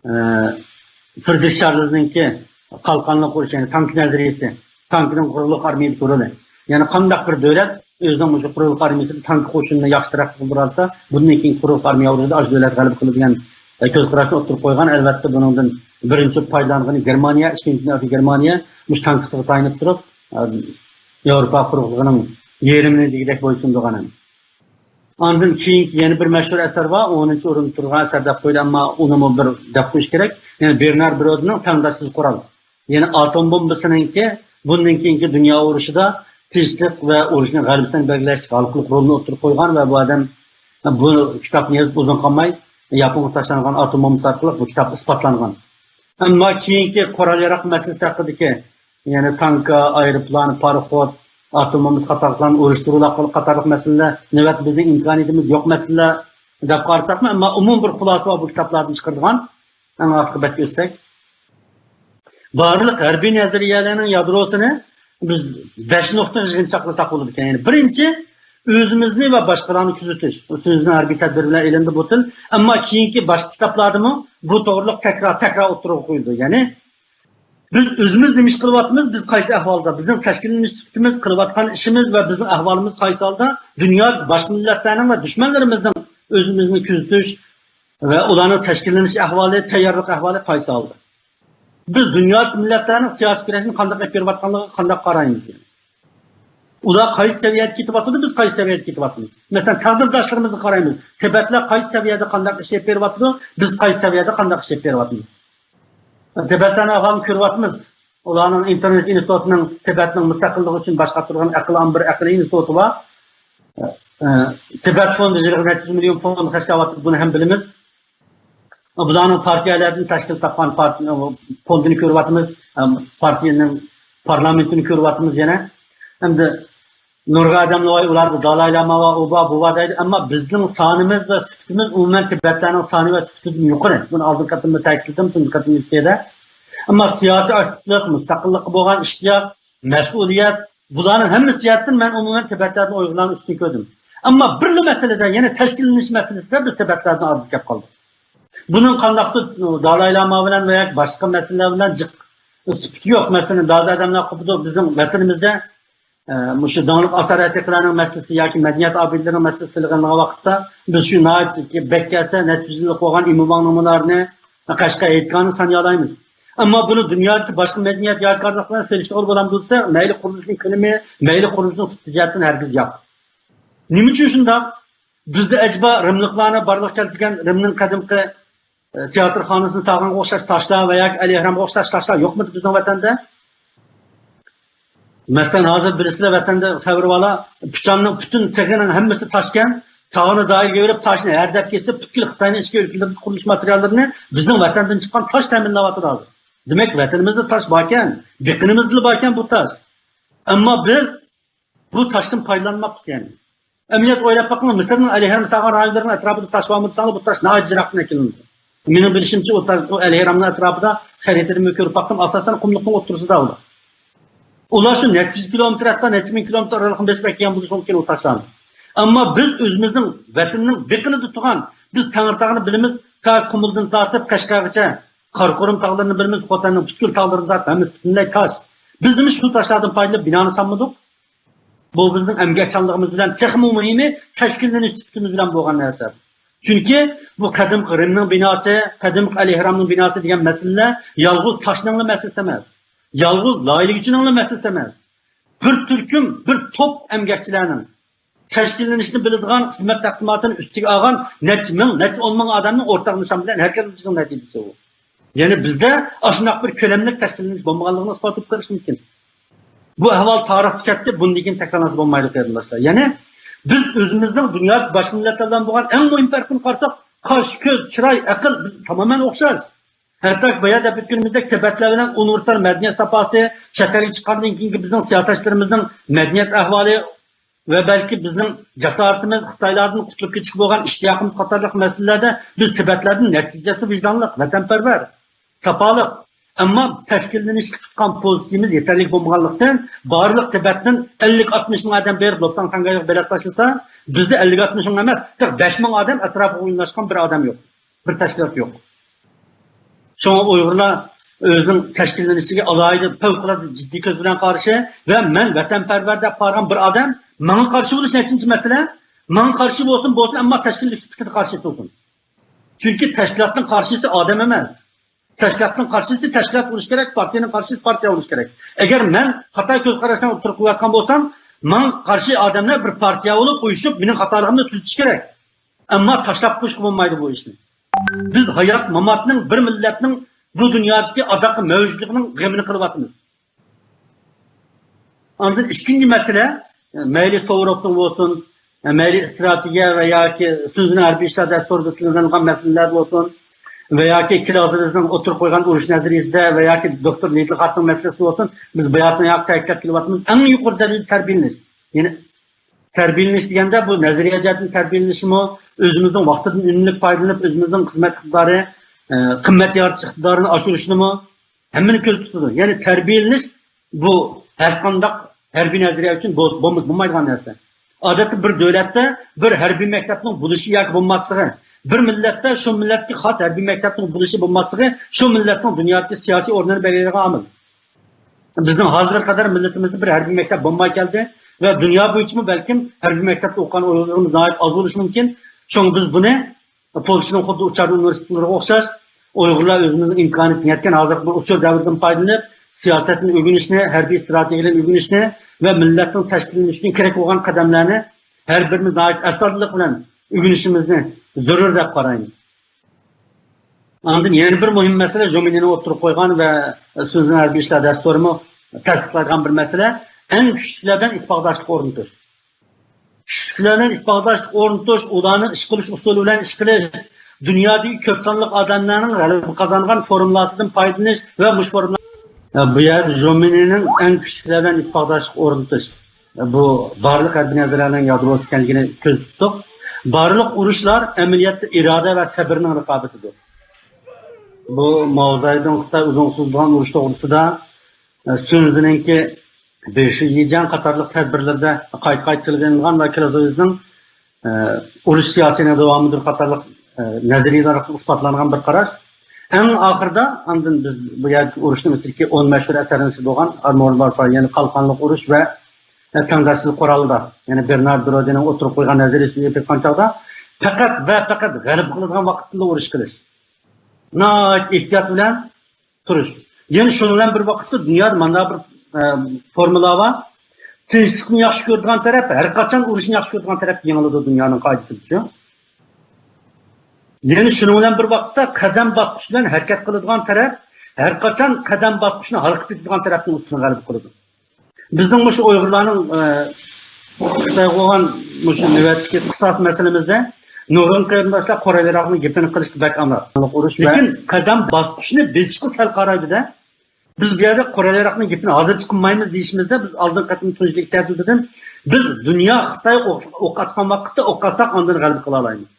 ئە، فرېدرىك چارلىزنىڭكى قالقانلىق ئۇرۇش، يەنى تانك نەزەرىيىسى، تانكىنىڭ قۇرۇقلۇق ئارمىيىدىكى رولى. يەنى قانداق بىر دۆلەت ئۆزىنىڭ مۇشۇ قۇرۇقلۇق ئارمىيىسىدا تانك قوشۇنىنى ياخشى تەرەققىي قىلدۇرالىسا، بۇندىن كېيىن قۇرۇقلۇق ئارمىيە ئۇرۇشىدا ئاشۇ دۆلەت غەلىبە قىلىدۇ دېگەن، ئە، كۆز قاراشنى ئوتتۇرىغا قويغان. ئەلۋەتتە، بۇنىڭدىن بىرىنچى پايدىلانغىنى گېرمانىيە، ئىككىنچى نۆۋەتتە گېرمانىيە مۇشۇ تانكىسىغا تايىنىپ تۇرۇپ، ئە، ياۋروپا قۇرۇقلۇقىنىڭ يېرىمىنى دېگۈدەك بويسۇندۇرغان. ئاندىن كېيىنكى يەنە بىر مەشھۇر ئەسەر بار، ئونىنچى ئورۇندا تۇرغان ئەسەر دەپ قويدى، ئەمما ئۇنىمۇ بىر دەپ قويۇش كېرەك. يەنى بېرنار برودنىڭ تەڭداشسىز قورال. يەنى ئاتوم بومبىسىنىڭكى بۇندىن كېيىنكى دۇنيا ئۇرۇشىدا تىنچلىق ۋە ئۇرۇشنىڭ غەلىبىسىنى بەلگىلەشتىكى ھالقىلىق رولىنى ئوتتۇرىغا قويغان ۋە بۇ ئادەم بۇ كىتابنى يېزىپ ئۇزۇن قالماي ياپونغا تاشلانغان ئاتوم بومبىسى ئارقىلىق بۇ كىتاب ئىسپاتلانغان. ئەمما كېيىنكى قورال-ياراق مەسىلىسى ھەققىدىكى، يەنى تانكا، ئايروپىلان، پاراخوت، ئاتوم بومبىسى قاتارلىقلارنى ئۇرۇشتۇرۇۋالغان قاتارلىق مەسىلىلەر نۆۋەتتە بىزنىڭ ئىمكانىيىتىمىز يوق مەسىلىلەر دەپ قارىساقمۇ، ئەمما ئومۇمەن بىر خۇلاسە بار بۇ كىتابلاردىن چىقىرىدىغان. ئەڭ ئاخىرقى بەتكە ئۆتسەك، بارلىق ھەربىي نەزەرىيەلەرنىڭ يادروسىنى بىز بەش نۇقتىغا يىغىنچاقلىساق بولىدىكەن. يەنى بىرىنچى، ئۆزىمىزنى ۋە باشقىلارنى كۆزىتىش. ئۆزىمىزنىڭ ھەربىي تەدبىر بىلەن ئېلىندى بۇ تىل. ئەمما كېيىنكى باشقا كىتابلاردىمۇ بۇ توغرىلىق تەكرار، تەكرار ئوتتۇرىغا قويۇلىدۇ. يەنى بىز ئۆزىمىز نېمە ئىش قىلىۋاتىمىز، بىز قايسى ئەھۋالدا، بىزنىڭ تەشكىللىنىش سۈپىتىمىز، قىلىۋاتقان ئىشىمىز ۋە بىزنىڭ ئەھۋالىمىز قايسى ھالدا، دۇنيا باشقا مىللەتلەرنىڭ ۋە دۈشمەنلىرىمىزنىڭ ئۆزىمىزنى كۆزىتىش ۋە ئۇلارنىڭ تەشكىللىنىش ئەھۋالى، تەييارلىق ئەھۋالى قايسى ھالدا؟ بىز دۇنيا مىللەتلەرنىڭ سىياسىي كۈرەشنى قانداق ئېلىپ بېرىۋاتقانلىقىغا قانداق قارايمىز؟ ئۇلار قايسى سەۋىيەدە كېتىۋاتىدۇ، بىز قايسى سەۋىيەدە كېتىۋاتىمىز؟ مەسىلەن، تەقدىرداشلىرىمىزغا قارايمىز. تىبەتلەر قايسى سەۋىيەدە قانداق ئىش ئېلىپ بېرىۋاتىدۇ، بىز قايسى سەۋىيەدە قانداق ئىش ئېلىپ بېرىۋاتىمىز؟ تىبەتلەرنىڭ ئەھۋالىنى كۆرۈۋاتىمىز. ئۇلارنىڭ ئىنتېرنېت ئىنستىتۇتىنىڭ تىبەتنىڭ مۇستەقىللىقى ئۈچۈن باش قاتۇرغان ئەقىل ئامبىرى، ئەقىل ئىنستىتۇتى بار. ئە، تىبەت فوندى يىلىغا نەچچە يۈز مىليون فوند خەجلەۋاتىدۇ، بۇنى ھەم بىلىمىز. بۇلارنىڭ پارتىيەلەردىن تەشكىل تاپقان پارت-، فوندىنى كۆرۈۋاتىمىز، پارتىيەنىڭ پارلامېنتىنى كۆرۈۋاتىمىز يەنە. ئەمدى نۇرغۇن ئادەملەر ۋاي، ئۇلاردا دالاي لاما ۋە ئۇ بار، بۇ بار دەيدۇ. ئەمما بىزنىڭ سانىمىز ۋە سۈپىتىمىز ئومۇمەن تىبەتلەرنىڭ سانى ۋە سۈپىتىدىن يۇقىرى. بۇنى ئالدىنقى قېتىمدا تەكىتلىدىم، تۇنجى قېتىم يۈزتېدە. ئەمما سىياسىي ئاكتىپلىق، مۇستەقىللىققا بولغان ئىشتىياق، مەسئۇلىيەت، بۇلارنىڭ ھەممىسى جەھەتتىن مەن ئومۇمەن تىبەتلەردىن ئۇيغۇرلارنى ئۈستۈن كۆردۈم. ئەمما بىرلا مەسىلىدە، يەنى تەشكىللىنىش مەسىلىسىدە بىز تىبەتلەردىن ئاجىز كەپ قالدۇق. بۇنىڭ قانداقتۇر دالاي لاما بىلەن ۋە باشقا مەسىلىلەر بىلەن جىق سۈپىتى يوق. مەسىلەن، بەزى ئادەملەر قوپىدۇ، بىزنىڭ ۋەتىنىمىزدە، ئە، مۇشۇ داڭلىق ئاسار ئەتىقىلەرنىڭ مەسىلىسى ياكى مەدەنىيەت ئابىدىلىرىنىڭ مەسىلىسى تىلغا ئېلىنغان ۋاقىتتا، بىز شۇ ناھايىتى بەك كەلسە نەچچە يۈز يىللىق بولغان ئىمۇۋاڭنىڭ مۇنارىنى، قەشقەر ھېيتگاھىنى سانىيالايمىز. ئەمما بۇنى دۇنيادىكى باشقا مەدەنىيەت يادىكارلىقلار بىلەن سېلىشتۇرغىلى بولامدۇ دېسە، مەيلى قۇرۇلۇشنىڭ كۆلىمى، مەيلى قۇرۇلۇشنىڭ سۈپىتى جەھەتتىن ھەرگىز ياق. نېمە ئۈچۈن شۇنداق؟ بىزدە ئەجەبا رىملىقلارنى بارلىققا كەلتۈرگەن، رىمنىڭ قەدىمكى، ئە، تىياتىرخانىسىنى سالغانغا ئوخشاش تاشلار ۋە ياكى ئەلىھرامغا ئوخشاش تاشلار يوقمىدى بىزنىڭ ۋەتەندە؟ مەسىلەن، ھازىر بىلىسىلەر، ۋەتەندە خەۋىرى بارلا، پۇچاننىڭ پۈتۈن تېغىنىڭ ھەممىسى تاشكەن، تاغنى دائىرىگە ئۆرۈپ، تاشنى ھەردەپ كېسىپ، پۈتكۈل خىتاينىڭ ئىچكى ئۆلكىلىرىدىكى قۇرۇلۇش ماتېرىياللىرىنى بىزنىڭ ۋەتەندىن چىققان تاش تەمىنلەۋاتىدۇ ھازىر. دېمەك، ۋەتىنىمىزدە تاش باركەن، بېقىنىمىزدىلا باركەن بۇ تاش. ئەمما بىز بۇ تاشتىن پايدىلانماپتۇ يەنى. ئەمەلىيەت ئويلاپ باققىلى، مىسىرنىڭ ئەلىھەرەم سالغان رايونلىرىنىڭ ئەتراپىدا تاش بارمۇ دېسەڭلار، بۇ تاش ناھايىتى يىراقتىن ئەكېلىنىدۇ. مېنىڭ بىلىشىمچە، ئۇ تاش، ئۇ ئەلىھەرەمنىڭ ئەتراپىدا خەرىتىدىمۇ كۆرۈپ باقتىم، ئاساسەن قۇملۇقنىڭ ئوتتۇرىسىدا ئۇلار. ئۇلار شۇ نەچچە يۈز كىلومېتىر، ھەتتا نەچچە مىڭ كىلومېتىر ئارىلىقنى بېسىپ ئەكەلگەن بولۇشى مۇمكىن ئۇ تاشلارنى. ئەمما بىز ئۆزىمىزنىڭ ۋەتىنىنىڭ بېقىنىدا تۇرغان، بىز تەڭرىتاغنى بىلىمىز، تا قۇمۇلدىن تارتىپ قەشقەرگىچە، قاراقورۇم تاغلىرىنى بىلىمىز، خوتەننىڭ پۈتكۈل تاغلىرىنى تارتىپ ھەممىسى پۈتۈنلەي تاش. بىز نېمىشقا شۇ تاشلاردىن پايدىلىنىپ بىنانى سالمىدۇق؟ بۇ بىزنىڭ ئەمگەكچانلىقىمىز بىلەن، تېخىمۇ مۇھىمى تەشكىللىنىش سۈپىتىمىز بىلەن بولغان نەرسە. چۈنكى بۇ قەدىمكى رىمنىڭ بىناسى، قەدىمكى ئەلىھرامنىڭ بىناسى دېگەن مەسىلىلەر يالغۇز تاشنىڭلا مەسىلىسى ئەمەس. يالغۇز لايىھىلىگۈچىنىڭلا مەسىلىسى ئەمەس. بىر تۈركۈم، بىر توپ ئەمگەكچىلەرنىڭ تەشكىللىنىشنى بىلىدىغان، خىزمەت تەقسىماتىنى ئۈستىگە ئالغان نەچچە مىڭ، نەچچە ئون مىڭ ئادەمنىڭ ئورتاق نىشان بىلەن ھەرىكەت قىلىشىنىڭ نەتىجىسى ئۇ. يەنى بىزدە ئاشۇنداق بىر كۆلەملىك تەشكىللىنىش بولمىغانلىقىنى ئىسپات قىلىپ بېرىش مۇمكىن. بۇ ئەھۋال تارىختىن كەتتى، بۇندىن كېيىن تەكرارلانسا بولمايدۇ، قېرىنداشلار. يەنى بىز ئۆزىمىزنىڭ دۇنيادىكى باشقا مىللەتلەر بىلەن بولغان ئەڭ مۇھىم پەرقىنى قارىساق، قاش، كۆز، چىراي، ئەقىل، بىز تامامەن ئوخشاش. ھەتتا بايا دەپ ئۆتكىنىمىزدەك تىبەتلەر بىلەن ئۇنىۋېرسال مەدەنىيەت ساپاسى، چەت ئەلگە چىققاندىن كېيىنكى بىزنىڭ سىياسەتچىلىرىمىزنىڭ مەدەنىيەت ئەھۋالى ۋە بەلكى بىزنىڭ جاسارىتىمىز، خىتايلاردىن قۇتۇلۇپ كېتىشكە بولغان ئىشتىياقىمىز قاتارلىق مەسىلىلەردە بىز تىبەتلەردىن نەچچە يۈز ھەسسە ۋىجدانلىق، ۋەتەنپەرۋەر، ساپالىق. ئەمما تەشكىللىنىشكە تۇتقان پوزىتسىيىمىز يېتەرلىك بولمىغانلىقتىن، بارلىق تىبەتتىن ئەللىك ئاتمىش مىڭ ئادەم بېرىپ لوپتاڭ ساڭگايغا بېلەت تاشلىسا، بىزدە ئەللىك ئاتمىش مىڭ ئەمەس، تېخى بەش مىڭ ئادەم ئەتراپىغا ئويۇنلاشقان بىر ئادەم يوق. بىر تەشكىلات يوق. شۇڭا ئۇيغۇرلار ئۆزىنىڭ تەشكىللىنىشىگە ئالاھىدە پەۋقۇلئاددە جىددىي كۆز بىلەن قارىشى ۋە مەن ۋەتەنپەرۋەر دەپ قارىغان بىر ئادەم ماڭا قارشى بولۇش نەچچىنچى مەسىلە؟ ماڭا قارشى بولسۇن، بولسۇن، ئەمما تەشكىللىنىش سۈپىتىدە قارشى تۇرسۇن. چۈنكى تەشكىلاتنىڭ قارشىسى ئادەم ئەمەس. تەشكىلاتنىڭ قارشىسى تەشكىلات بولۇشى كېرەك، پارتىيەنىڭ قارشىسى پارتىيە بولۇشى كېرەك. ئەگەر مەن خاتا كۆز قاراشنى ئوتتۇرىغا قويۇۋاتقان بولسام، ماڭا قارشى ئادەملەر بىر پارتىيە بولۇپ ئۇيۇشۇپ مېنىڭ خاتالىقىمنى تۈزىتىشى كېرەك. ئەمما تاشلاپ قويۇشقا بولمايدۇ بۇ ئىشنى. بىز ھايات ماماتنىڭ، بىر مىللەتنىڭ بۇ دۇنيادىكى ئاداققى مەۋجۇتلۇقىنىڭ غېمىنى قىلىۋاتىمىز. ئاندىن ئىككىنچى مەسىلە، مەيلى سوۋروفنىڭ بولسۇن، مەيلى ئىستراتېگىيە ۋە ياكى سۈنزىنىڭ ھەربىي ئىشلار دەستۇرىدا تىلغا ئېلىنغان مەسىلىلەر بولسۇن، ۋە ياكى كلازېۋېزنىڭ ئوتتۇرىغا قويغان ئۇرۇش نەزەرىيىسىدە ۋە ياكى دوكتور لىدلخارتنىڭ مەسىلىسى بولسۇن، بىز باياتىن ياق تەكىتلەپ كېلىۋاتىمىز، ئەڭ يۇقىرى دەرىجىدە تەربىيەلىنىش. يەنى تەربىيەلىنىش دېگەندە، بۇ نەزەرىيە جەھەتتىن تەربىيەلىنىشمۇ، ئۆزىمىزنىڭ ۋاقتىدىن ئۈنۈملۈك پايدىلىنىپ، ئۆزىمىزنىڭ خىزمەت ئىقتىدارى، ئە، قىممەت يارىتىش ئىقتىدارىنى ئاشۇرۇشنىمۇ ھەممىنى كۆزدە تۇتىدۇ. يەنى تەربىيەلىنىش بۇ ھەرقانداق ھەربىي نەزەرىيە ئۈچۈن بول-، بولمىسا بولمايدىغان نەرسە. ئادەتتە بىر دۆلەتتە بىر ھەربىي مەكتەپنىڭ بولۇشى ياكى بولماسلىقى، بىر مىللەتتە شۇ مىللەتكە خاس ھەربىي مەكتەپنىڭ بولۇشى بولماسلىقى شۇ مىللەتنىڭ دۇنيادىكى سىياسىي ئورنىنى بەلگىلەيدىغان ئامىل. بىزنىڭ ھازىرغا قەدەر مىللىتىمىزدە بىر ھەربىي مەكتەپ بولماي كەلدى ۋە دۇنيا بويىچىمۇ بەلكىم ھەربىي مەكتەپتە ئوقۇغان ئۇيغۇرلىرىمىز ناھايىتى ئاز بولۇشى مۇمكىن. شۇڭا بىز بۇنى پولشىنىڭ خۇددى ئۇچاردا ئۇنىۋېرسىتېتلىرىغا ئوخشاش، ئۇيغۇرلار ئۆزىمىزنىڭ ئىمكانىيىتىگە يەتكەن ھازىرقى بۇ ئۇچۇر دەۋرىدىن پايدىلىنىپ، سىياسەتنى ئۆگىنىشنى، ھەربىي ئىستراتېگىيەلەرنى ئۆگىنىشنى ۋە مىللەتنىڭ تەشكىللىنىشى ئۈچۈن كېرەك بولغان قەدەملەرنى ھەر بىرىمىز ناھايىتى ئەستايىدىللىق بىلەن ئۆگىنىشىمىزنى زۆرۈر دەپ قارايمەن. ئاندىن يەنە بىر مۇھىم مەسىلە، ژومىنىنىڭ ئوتتۇرىغا قويغان ۋە سۈنزىنىڭ ھەربىي ئىشلار دەستۇرىمۇ تەستىقلايدىغان بىر مەسىلە، ئەڭ كۈچلۈكلەر بىلەن ئىتتىپاقداشلىق ئورنىتىش. كۈچلۈكلەر بىلەن ئىتتىپاقداشلىق ئورنىتىش، ئۇلارنىڭ ئىش قىلىش ئۇسۇلى بىلەن ئىش قىلىش، دۇنيادىكى كۆپ سانلىق ئادەملەرنىڭ غەلىبە قازانغان فورمۇلاسىدىن پايدىلىنىش ۋە مۇشۇ فورمۇلا، بۇ يەردە ژومىنىنىڭ ئەڭ كۈچلۈكلەر بىلەن ئىتتىپاقداشلىق ئورنىتىش. بۇ بارلىق ھەربىي نەزەرىيەلەرنىڭ يادروسى ئىكەنلىكىنى كۆزدە تۇتتۇق. بارلىق ئۇرۇشلار ئەمەلىيەتتە ئىرادە ۋە سەبرنىڭ رىقابىتىدۇر. بۇ ماۋزېدۇڭ خىتاي ئۇزۇن سوزۇلغان ئۇرۇش توغرىسىدا، ئە، سۈنزىنىڭكى بېشىيىجياڭ قاتارلىق تەدبىرلىرىدە قايتا-قايتا تىلغا ئېلىنغان ۋە كلازوۋېزنىڭ، ئە، ئۇرۇش سىياسىتىنىڭ داۋامىدۇر قاتارلىق، ئە، نەزەرىيەلەر ئارقىلىق ئىسپاتلانغان بىر قاراش. ئەڭ ئاخىرىدا ئاندىن بىز بۇ يەردىكى ئۇرۇشنىڭ ئىچىدىكى ئون مەشھۇر ئەسەرنىڭ ئىچىدە بولغان ئارمور بارفا، يەنى قالقانلىق ئۇرۇش ۋە، ئە، تەڭداشلىق قورالىدا، يەنى بېرنارد برودىنىڭ ئوتتۇرىغا قويغان نەزەرىيىسىگە ئېلىپ ئېيتقان چاغدا، پەقەت ۋە پەقەت غەلىبە قىلىدىغان ۋاقىتتىلا ئۇرۇش قىلىش. ناھايىتى ئېھتىيات بىلەن تۇرۇش. يەنە شۇنىڭ بىلەن بىر ۋاقىتتا دۇنيادا مانا بىر، ئە، فورمۇلا بار. تىنچلىقنى ياخشى كۆرىدىغان تەرەپ ھەر قاچان ئۇرۇشنى ياخشى كۆرىدىغان تەرەپ يېڭىلىدۇ دۇنيانىڭ قائىدىسىدىچۇ. يەنە شۇنىڭ بىلەن بىر ۋاقىتتا قەدەم باسقۇچ بىلەن ھەرىكەت قىلىدىغان تەرەپ ھەر قاچان قەدەم باسقۇچنى ھالقىپ كېتىدىغان تەرەپنىڭ ئۈستىدىن غەلىبە قىلىدۇ. بىزنىڭ مۇشۇ ئۇيغۇرلارنىڭ، ئە، خىتايغا بولغان مۇشۇ نۆۋەتتىكى قىساس مەسىلىمىزدە نۇرغۇن قېرىنداشلار قورال ياراغنىڭ گېپىنى قىلىشقا بەك ئامراق. ئۇرۇش ۋە لېكىن قەدەم باسقۇچنى بېسىشقا سەل قارايلى-دە. بىز بۇ يەردە قورال ياراغنىڭ گېپىنى ھازىرچە قىلمايمىز دېيىشىمىزدە، بىز ئالدىنقى قېتىم تۇنجى لېكسىيەدە دېدىم، بىز دۇنيا خىتاي ئوق، ئوق ئاتقان ۋاقىتتا ئوق ئاتساق ئاندىن غەلىبە قىلالايمىز.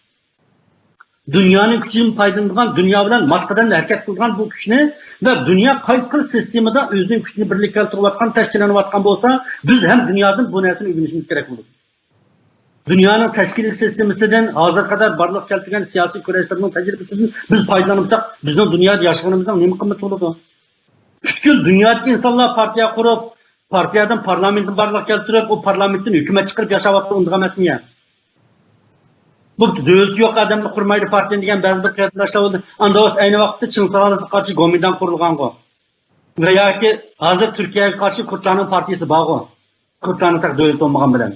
دۇنيانىڭ كۈچىدىن پايدىلىنىدىغان، دۇنيا بىلەن ماس قەدەمدە ھەرىكەت قىلىدىغان بۇ كۈچنى ۋە دۇنيا قايسى خىل سىستېمىدا ئۆزىنىڭ كۈچىنى بىرلىككە كەلتۈرۈۋاتقان، تەشكىللىنىۋاتقان بولسا، بىز ھەم دۇنيادىن بۇ نەرسىنى ئۆگىنىشىمىز كېرەك بولىدۇ. دۇنيانىڭ تەشكىلىي سىستېمىسىدىن، ھازىرغا قەدەر بارلىققا كەلتۈرگەن سىياسىي كۈرەشلىرىنىڭ تەجرىبىسىدىن بىز پايدىلانمىساق، بىزنىڭ دۇنيادا ياشىغىنىمىزنىڭ نېمە قىممىتى بولىدۇ؟ پۈتكۈل دۇنيادىكى ئىنسانلار پارتىيە قۇرۇپ، پارتىيەدىن پارلامېنتنى بارلىققا كەلتۈرۈپ، ئۇ پارلامېنتتىن ھۆكۈمەت چىقىرىپ ياشاۋاتقان ئۇنداق ئەمەسمۇ يا؟ بوپتۇ، دۆلىتى يوق ئادەملا قۇرمايدۇ پارتىيەنى دېگەن بەزى بىر قېرىنداشلار بولدى. ئاندا بولسا ئەينى ۋاقىتتا چىڭ سالارغا قارشى گومىنداڭ قۇرۇلغانغۇ. ۋە ياكى ھازىر تۈركىيەگە قارشى كۇردلارنىڭ پارتىيىسى بارغۇ. كۇردلارنىڭ تېخى دۆلىتى بولمىغان بىلەن.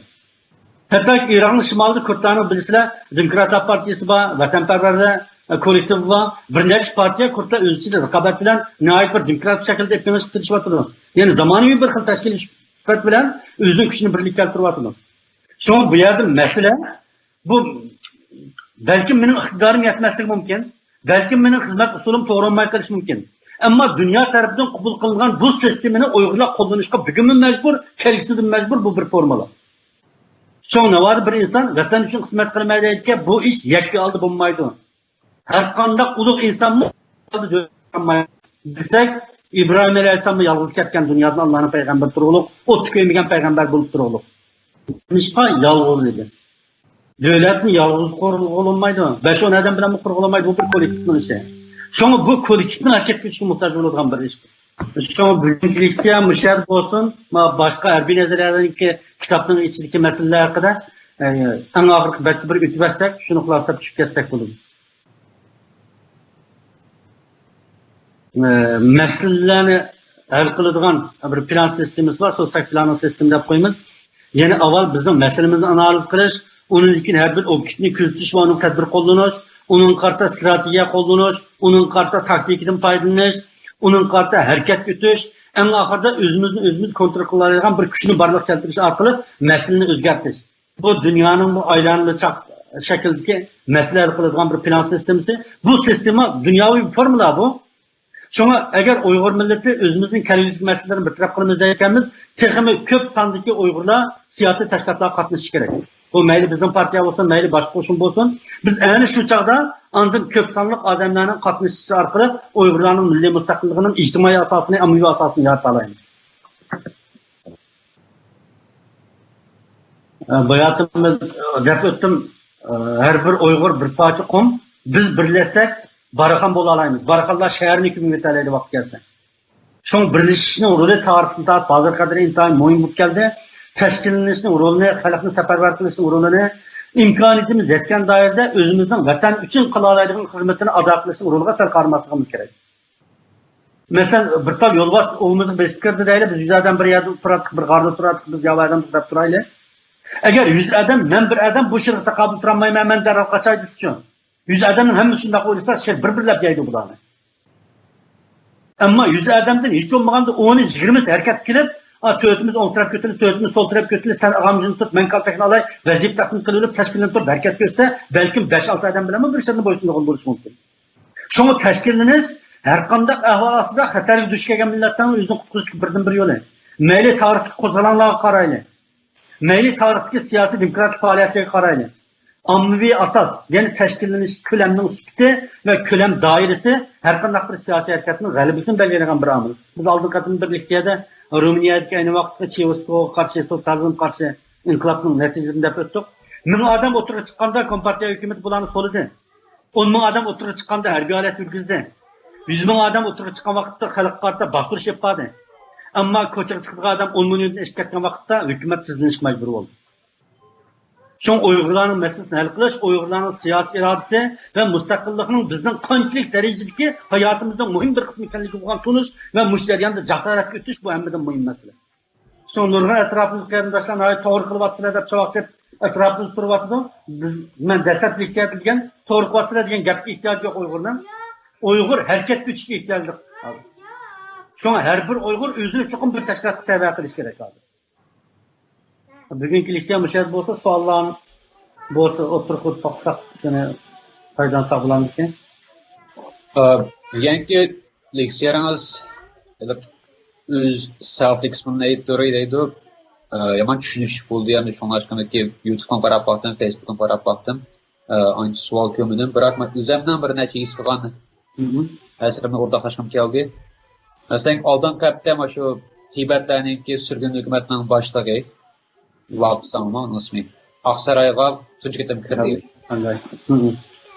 ھەتتاكى ئىراقنىڭ شىمالىدا كۇردلارنىڭ بىلىسىلەر، دېموكراتلار پارتىيىسى بار، ۋەتەنپەرۋەرلەر، ئە، كوللېكتىۋى بار. بىر نەچچە پارتىيە كۇردلار ئۆز ئىچىدە رىقابەت بىلەن ناھايىتى بىر دېموكراتىك شەكىلدە ئېلىپ مېڭىشقا تىرىشىۋاتىدۇ. يەنى زامانىۋى بىر خىل تەشكىلىي سۈپەت بىلەن ئۆزىنىڭ كۈچىنى بىرلىككە كەلتۈرۈۋاتىدۇ. شۇڭا بۇ يەردە مەسىلە، بۇ بەلكىم مېنىڭ ئىقتىدارىم يەتمەسلىكى مۇمكىن، بەلكىم مېنىڭ خىزمەت ئۇسۇلۇم توغرا بولماي قېلىشى مۇمكىن. ئەمما دۇنيا تەرىپىدىن قوبۇل قىلىنغان بۇ سىستېمىنى ئۇيغۇرلار قوللىنىشقا بۈگۈنمۇ مەجبۇر، كەلگۈسىدىمۇ مەجبۇر، بۇ بىر فورمۇلا. شۇڭا ناۋادا بىر ئىنسان ۋەتەن ئۈچۈن خىزمەت قىلىمەن دەيدىكەن، بۇ ئىش يەككە ھالدا بولمايدۇ. ھەر قانداق ئۇلۇغ ئىنسانمۇ دېسەك، ئىبراھىم ئەلەيھىسسالاممۇ يالغۇز كەتكەن دۇنيادىن، ئاللانىڭ پەيغەمبىرى تۇرغۇلۇق، ئوتتا كۆيمىگەن پەيغەمبەر بولۇپ تۇرغۇلۇق. نېمىشقا يالغۇز ئىدى؟ دۆلەتنى يالغۇز قۇرغىلى بولمايدۇ. بەش-ئون ئادەم بىلەنمۇ قۇرغىلى بولمايدۇ. بۇ بىر كوللېكتىپنىڭ ئىشى. شۇڭا بۇ كوللېكتىپنىڭ ھەرىكەتكە كېلىشىگە موھتاج بولىدىغان بىر ئىش. شۇڭا بۈگۈنكى لېكسىيە مۇشۇ يەردە بولسۇن. ما باشقا ھەربىي نەزەرىيەلەرنىڭكى كىتابنىڭ ئىچىدىكى مەسىلىلەر ھەققىدە، ئە، ئەڭ ئاخىرقى بەتكە بىر ئۆتۈۋەتسەك، شۇنى خۇلاسىلاپ چۈشۈپ كەتسەك بولىدۇ. ئە، مەسىلىلەرنى ھەل قىلىدىغان بىر پىلان سىستېمىسى بار، سوتساك پىلاننىڭ سىستېمى دەپ قويىمىز. يەنى ئاۋۋال بىزنىڭ مەسىلىمىزنى ئانالىز قىلىش، ئۇنىڭدىن كېيىن ھەر بىر ئوبيېكتنى كۆزىتىش ۋە ئۇنىڭ تەدبىر قوللىنىش، ئۇنىڭغا قارىتا ئىستراتېگىيە قوللىنىش، ئۇنىڭغا قارىتا تاكتىكىدىن پايدىلىنىش، ئۇنىڭغا قارىتا ھەرىكەتكە ئۆتۈش، ئەڭ ئاخىرىدا ئۆزىمىزنى ئۆزىمىز كونترول قىلالايدىغان بىر كۈچنى بارلىققا كەلتۈرۈش ئارقىلىق مەسىلىنى ئۆزگەرتىش. بۇ دۇنيانىڭ بۇ ئايلانمىچاق شەكىلدىكى مەسىلە ھەل قىلىدىغان بىر پىلان سىستېمىسى. بۇ سىستېما دۇنياۋى فورمۇلا بۇ. شۇڭا ئەگەر ئۇيغۇر مىللىتى ئۆزىمىزنىڭ كەلگۈسىدىكى مەسىلىلەرنى بىر تەرەپ قىلىمىز دەيدىكەنمىز، تېخىمۇ كۆپ ساندىكى ئۇيغۇرلار سىياسىي تەشكىلاتلارغا قاتنىشىشى كېرەك. بۇ مەيلى بىزنىڭ پارتىيە بولسۇن، مەيلى باشقا قوشۇن بولسۇن، بىز ئەنە شۇ چاغدا ئاندىن كۆپ سانلىق ئادەملەرنىڭ قاتنىشىشى ئارقىلىق ئۇيغۇرلارنىڭ مىللىي مۇستەقىللىقىنىڭ ئىجتىمائىي ئاساسىنى، ئاممىۋى ئاساسىنى يارىتالايمىز. ئە، باياتىن مەن، ئە، دەپ ئۆتتۈم. ئە، ھەر بىر ئۇيغۇر بىر پارچە قۇم. بىز بىرلەشسەك، باراخان بولالايمىز. باراخانلار شەھەرنى كۆمۈۋېتەلەيدۇ ۋاقتى كەلسە. شۇڭا بىرلىشىشنىڭ رولى تارىختىن تارتىپ ھازىرغا قەدەر ئىنتايىن مۇھىم بولۇپ كەلدى. تەشكىللىنىشنىڭ رولىنى، خەلقنى سەپەرۋەر قىلىشنىڭ رولىنى، ئىمكانىيىتىمىز يەتكەن دائىرىدە ئۆزىمىزنىڭ ۋەتەن ئۈچۈن قىلالايدىغان خىزمىتىنى ئادا قىلىشنىڭ رولىغا سەل قارىماسلىقىمىز كېرەك. مەسىلەن، بىر تال يولۋاس ئوۋىمىزغا بېسىپ كىردى دەيلى، بىز يۈز ئادەم بىر يەردە تۇراتتۇق، بىر غاردا تۇراتتۇق، بىز ياۋا ئادەم دەپ تۇرايلى. ئەگەر يۈز ئادەم، مەن بىر ئادەم بۇ شېرغا تاقابىل تۇرالمايمەن، مەن دەرھال قاچاي دېسىچۇ؟ يۈز ئادەمنىڭ ھەممىسى شۇنداق ئويلىسا، شېر بىر-بىرلەپ يەيدۇ بۇلارنى. ئەمما يۈز ئادەمدىن ھېچ بولمىغاندا ئونى، يىگىرمىسى ھەرىكەتكە كېلىپ، ئا، تۆتىمىز ئوڭ تەرەپكە ئۆتىلى، تۆتىمىز سول تەرەپكە ئۆتىلى، سەن ئاغامجىنى تۇت، مەن كالتەكنى ئالاي، ۋەزىپە تەقسىم قىلىۋېلىپ، تەشكىللىنىپ تۇرۇپ ھەرىكەتكە ئۆتسە، بەلكىم بەش-ئالتە ئادەم بىلەنمۇ بىر شەرتنى بويسۇنىدىغان بولۇشى مۇمكىن. شۇڭا تەشكىللىنىش ھەرقانداق ئەھۋال ئاستىدا خەتەرگە دۇچ كەلگەن مىللەتنىڭ ئۆزىنى قۇتقۇزۇشتىكى بىردىنبىر يولى. مەيلى تارىختىكى قوزغىلاڭلارغا قارايلى. مەيلى تارىختىكى سىياسىي دېموكراتىك پائالىيەتلەرگە قارايلى. ئاممىۋى ئاساس، يەنى تەشكىللىنىش كۆلەمنىڭ سۈپىتى ۋە كۆلەم دائىرىسى ھەرقانداق بىر سىياسىي ھەرىكەتنىڭ غەلىبىسىنى بەلگىلەيدىغان بىر ئامىل. بىز ئالدىنقى قېتىم بىر لېكسىيەدە رومىنىيەدىكى ئەينى ۋاقىتتىكى چېۋۇسكوغا قارشى، سوتسىيالىزمغا قارشى ئىنقىلابنىڭ نەتىجىلىرىنى دەپ ئۆتتۇق. مىڭ ئادەم ئوتتۇرىغا چىققاندا، كومپارتىيە ھۆكۈمىتى بۇلارنى سولىدى. ئون مىڭ ئادەم ئوتتۇرىغا چىققاندا ھەربىي ھالەت يۈرگۈزدى. يۈز مىڭ ئادەم ئوتتۇرىغا چىققان ۋاقىتتا خەلققە قارىتا باستۇرۇش ئېلىپ باردى. ئەمما كوچىغا چىقىدىغان ئادەم ئون مىڭدىن ئېشىپ كەتكەن ۋاقىتتا ھۆكۈمەت تىزلىنىشكە مەجبۇر بولدى. شۇڭا ئۇيغۇرلارنىڭ مەسىلىسىنى ھەل قىلىش، ئۇيغۇرلارنىڭ سىياسىي ئىرادىسى ۋە مۇستەقىللىقنىڭ بىزنىڭ قانچىلىك دەرىجىدىكى ھاياتىمىزنىڭ مۇھىم بىر قىسمى ئىكەنلىكىگە بولغان تونۇش ۋە مۇشۇ جەرياندا جاسارەتكە ئۆتۈش، بۇ ھەممىدىن مۇھىم مەسىلە. شۇڭا نۇرغۇن ئەتراپىمىزدىكى قېرىنداشلار ناھايىتى توغرا قىلىۋاتىسىلەر دەپ چاۋاك چېلىپ ئەتراپىمىزدا تۇرۇۋاتىدۇ. بىز، مەن دەسلەپ لېكسىيەدە دېگەن، توغرا قىلىۋاتىسىلەر دېگەن گەپكە ئېھتىياجى يوق ئۇيغۇرنىڭ. ئۇيغۇر ھەرىكەتكە ئۆتۈشكە ئېھتىياجلىق. شۇڭا ھەر بىر ئۇيغۇر ئۆزىنى چوقۇم بىر تەشكىلاتقا تەۋە قىلىشى كېرەك ھازىر. بۈگۈنكى لېكسىيە مۇشۇ يەردە بولسا، سوئاللار بولسا ئوتتۇرىغا قويۇپ باقساق، يەنە پايدىلانساق بولامدىكىن؟ ئا، بۈگۈنكى لېكسىيەڭىز ھېلىقى ئۆز سېلف ئېكسپلېنەيتورى دەيدۇ. ئا، يامان چۈشىنىشلىك بولدى. يەنى شۇڭلاشقىمىكى يۇتۇبقىمۇ قاراپ باقتىم، فېيسبۇكقىمۇ قاراپ باقتىم. ئا، ئانچە سوئال كۆرمىدىم. بىراق مەن ئۆزۈمنىڭ بىر نەچچە ھېس قىلغان ئەسىرىمنى ئورتاقلاشقۇم كەلدى. مەسىلەن، ئالدىنقى ھەپتە مانا شۇ تىبەتلەرنىڭكى سۈرگۈن ھۆكۈمەتنىڭ باشلىقى لاپ ساڭما ئۇنىڭ ئىسمى، ئاقسارايغا تۇنجى قېتىم كىردى.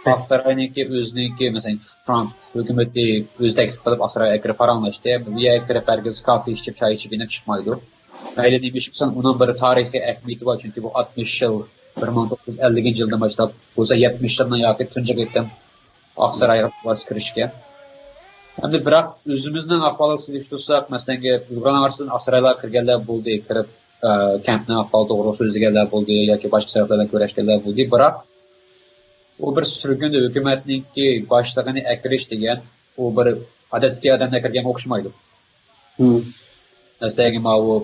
ئاقساراينىڭكى ئۆزىنىڭكى، مەسىلەن، ترامپ ھۆكۈمىتى ئۆزى تەكلىپ قىلىپ ئاقسارايغا كىرىپ پاراڭلاشتى. بۇ يەرگە كىرىپ ھەرگىز كافې ئىچىپ، چاي ئىچىپ يېنىپ چىقمايدۇ. مەيلى نېمە ئىش قىلسۇن، ئۇنىڭ بىر تارىخىي ئەھمىيىتى بار، چۈنكى بۇ ئاتمىش يىل، بىر مىڭ توققۇز يۈز ئەللىكىنچى يىلدىن باشلاپ بولسا يەتمىش يىلنىڭ ياكى تۇنجى قېتىم ئاقسارايغا بىۋاسىتە كىرىشكەن. ئەمدى بىراق ئۆزىمىزنىڭ ئەھۋالىغا سېلىشتۇرساق، مەسىلەن، ئۇيغۇرلارنىڭ ئارىسىدىن ئاقسارايلارغا كىرگەنلەر بولدى، كىرىپ، ئە، كەنتنىڭ ئەھۋالى توغرا سۆزلىگەنلەر بولدى ياكى باشقا سەۋەبلەر بىلەن كۆرۈشكەنلەر بولدى. بىراق ئۇ بىر سۈرگۈندە ھۆكۈمەتنىڭكى باشلىقىنى ئەكىرىش دېگەن، ئۇ بىر ئادەتتىكى ئادەملەر كىرگەنگە ئوخشىمايدۇ. مەسىلەن، ماۋۇ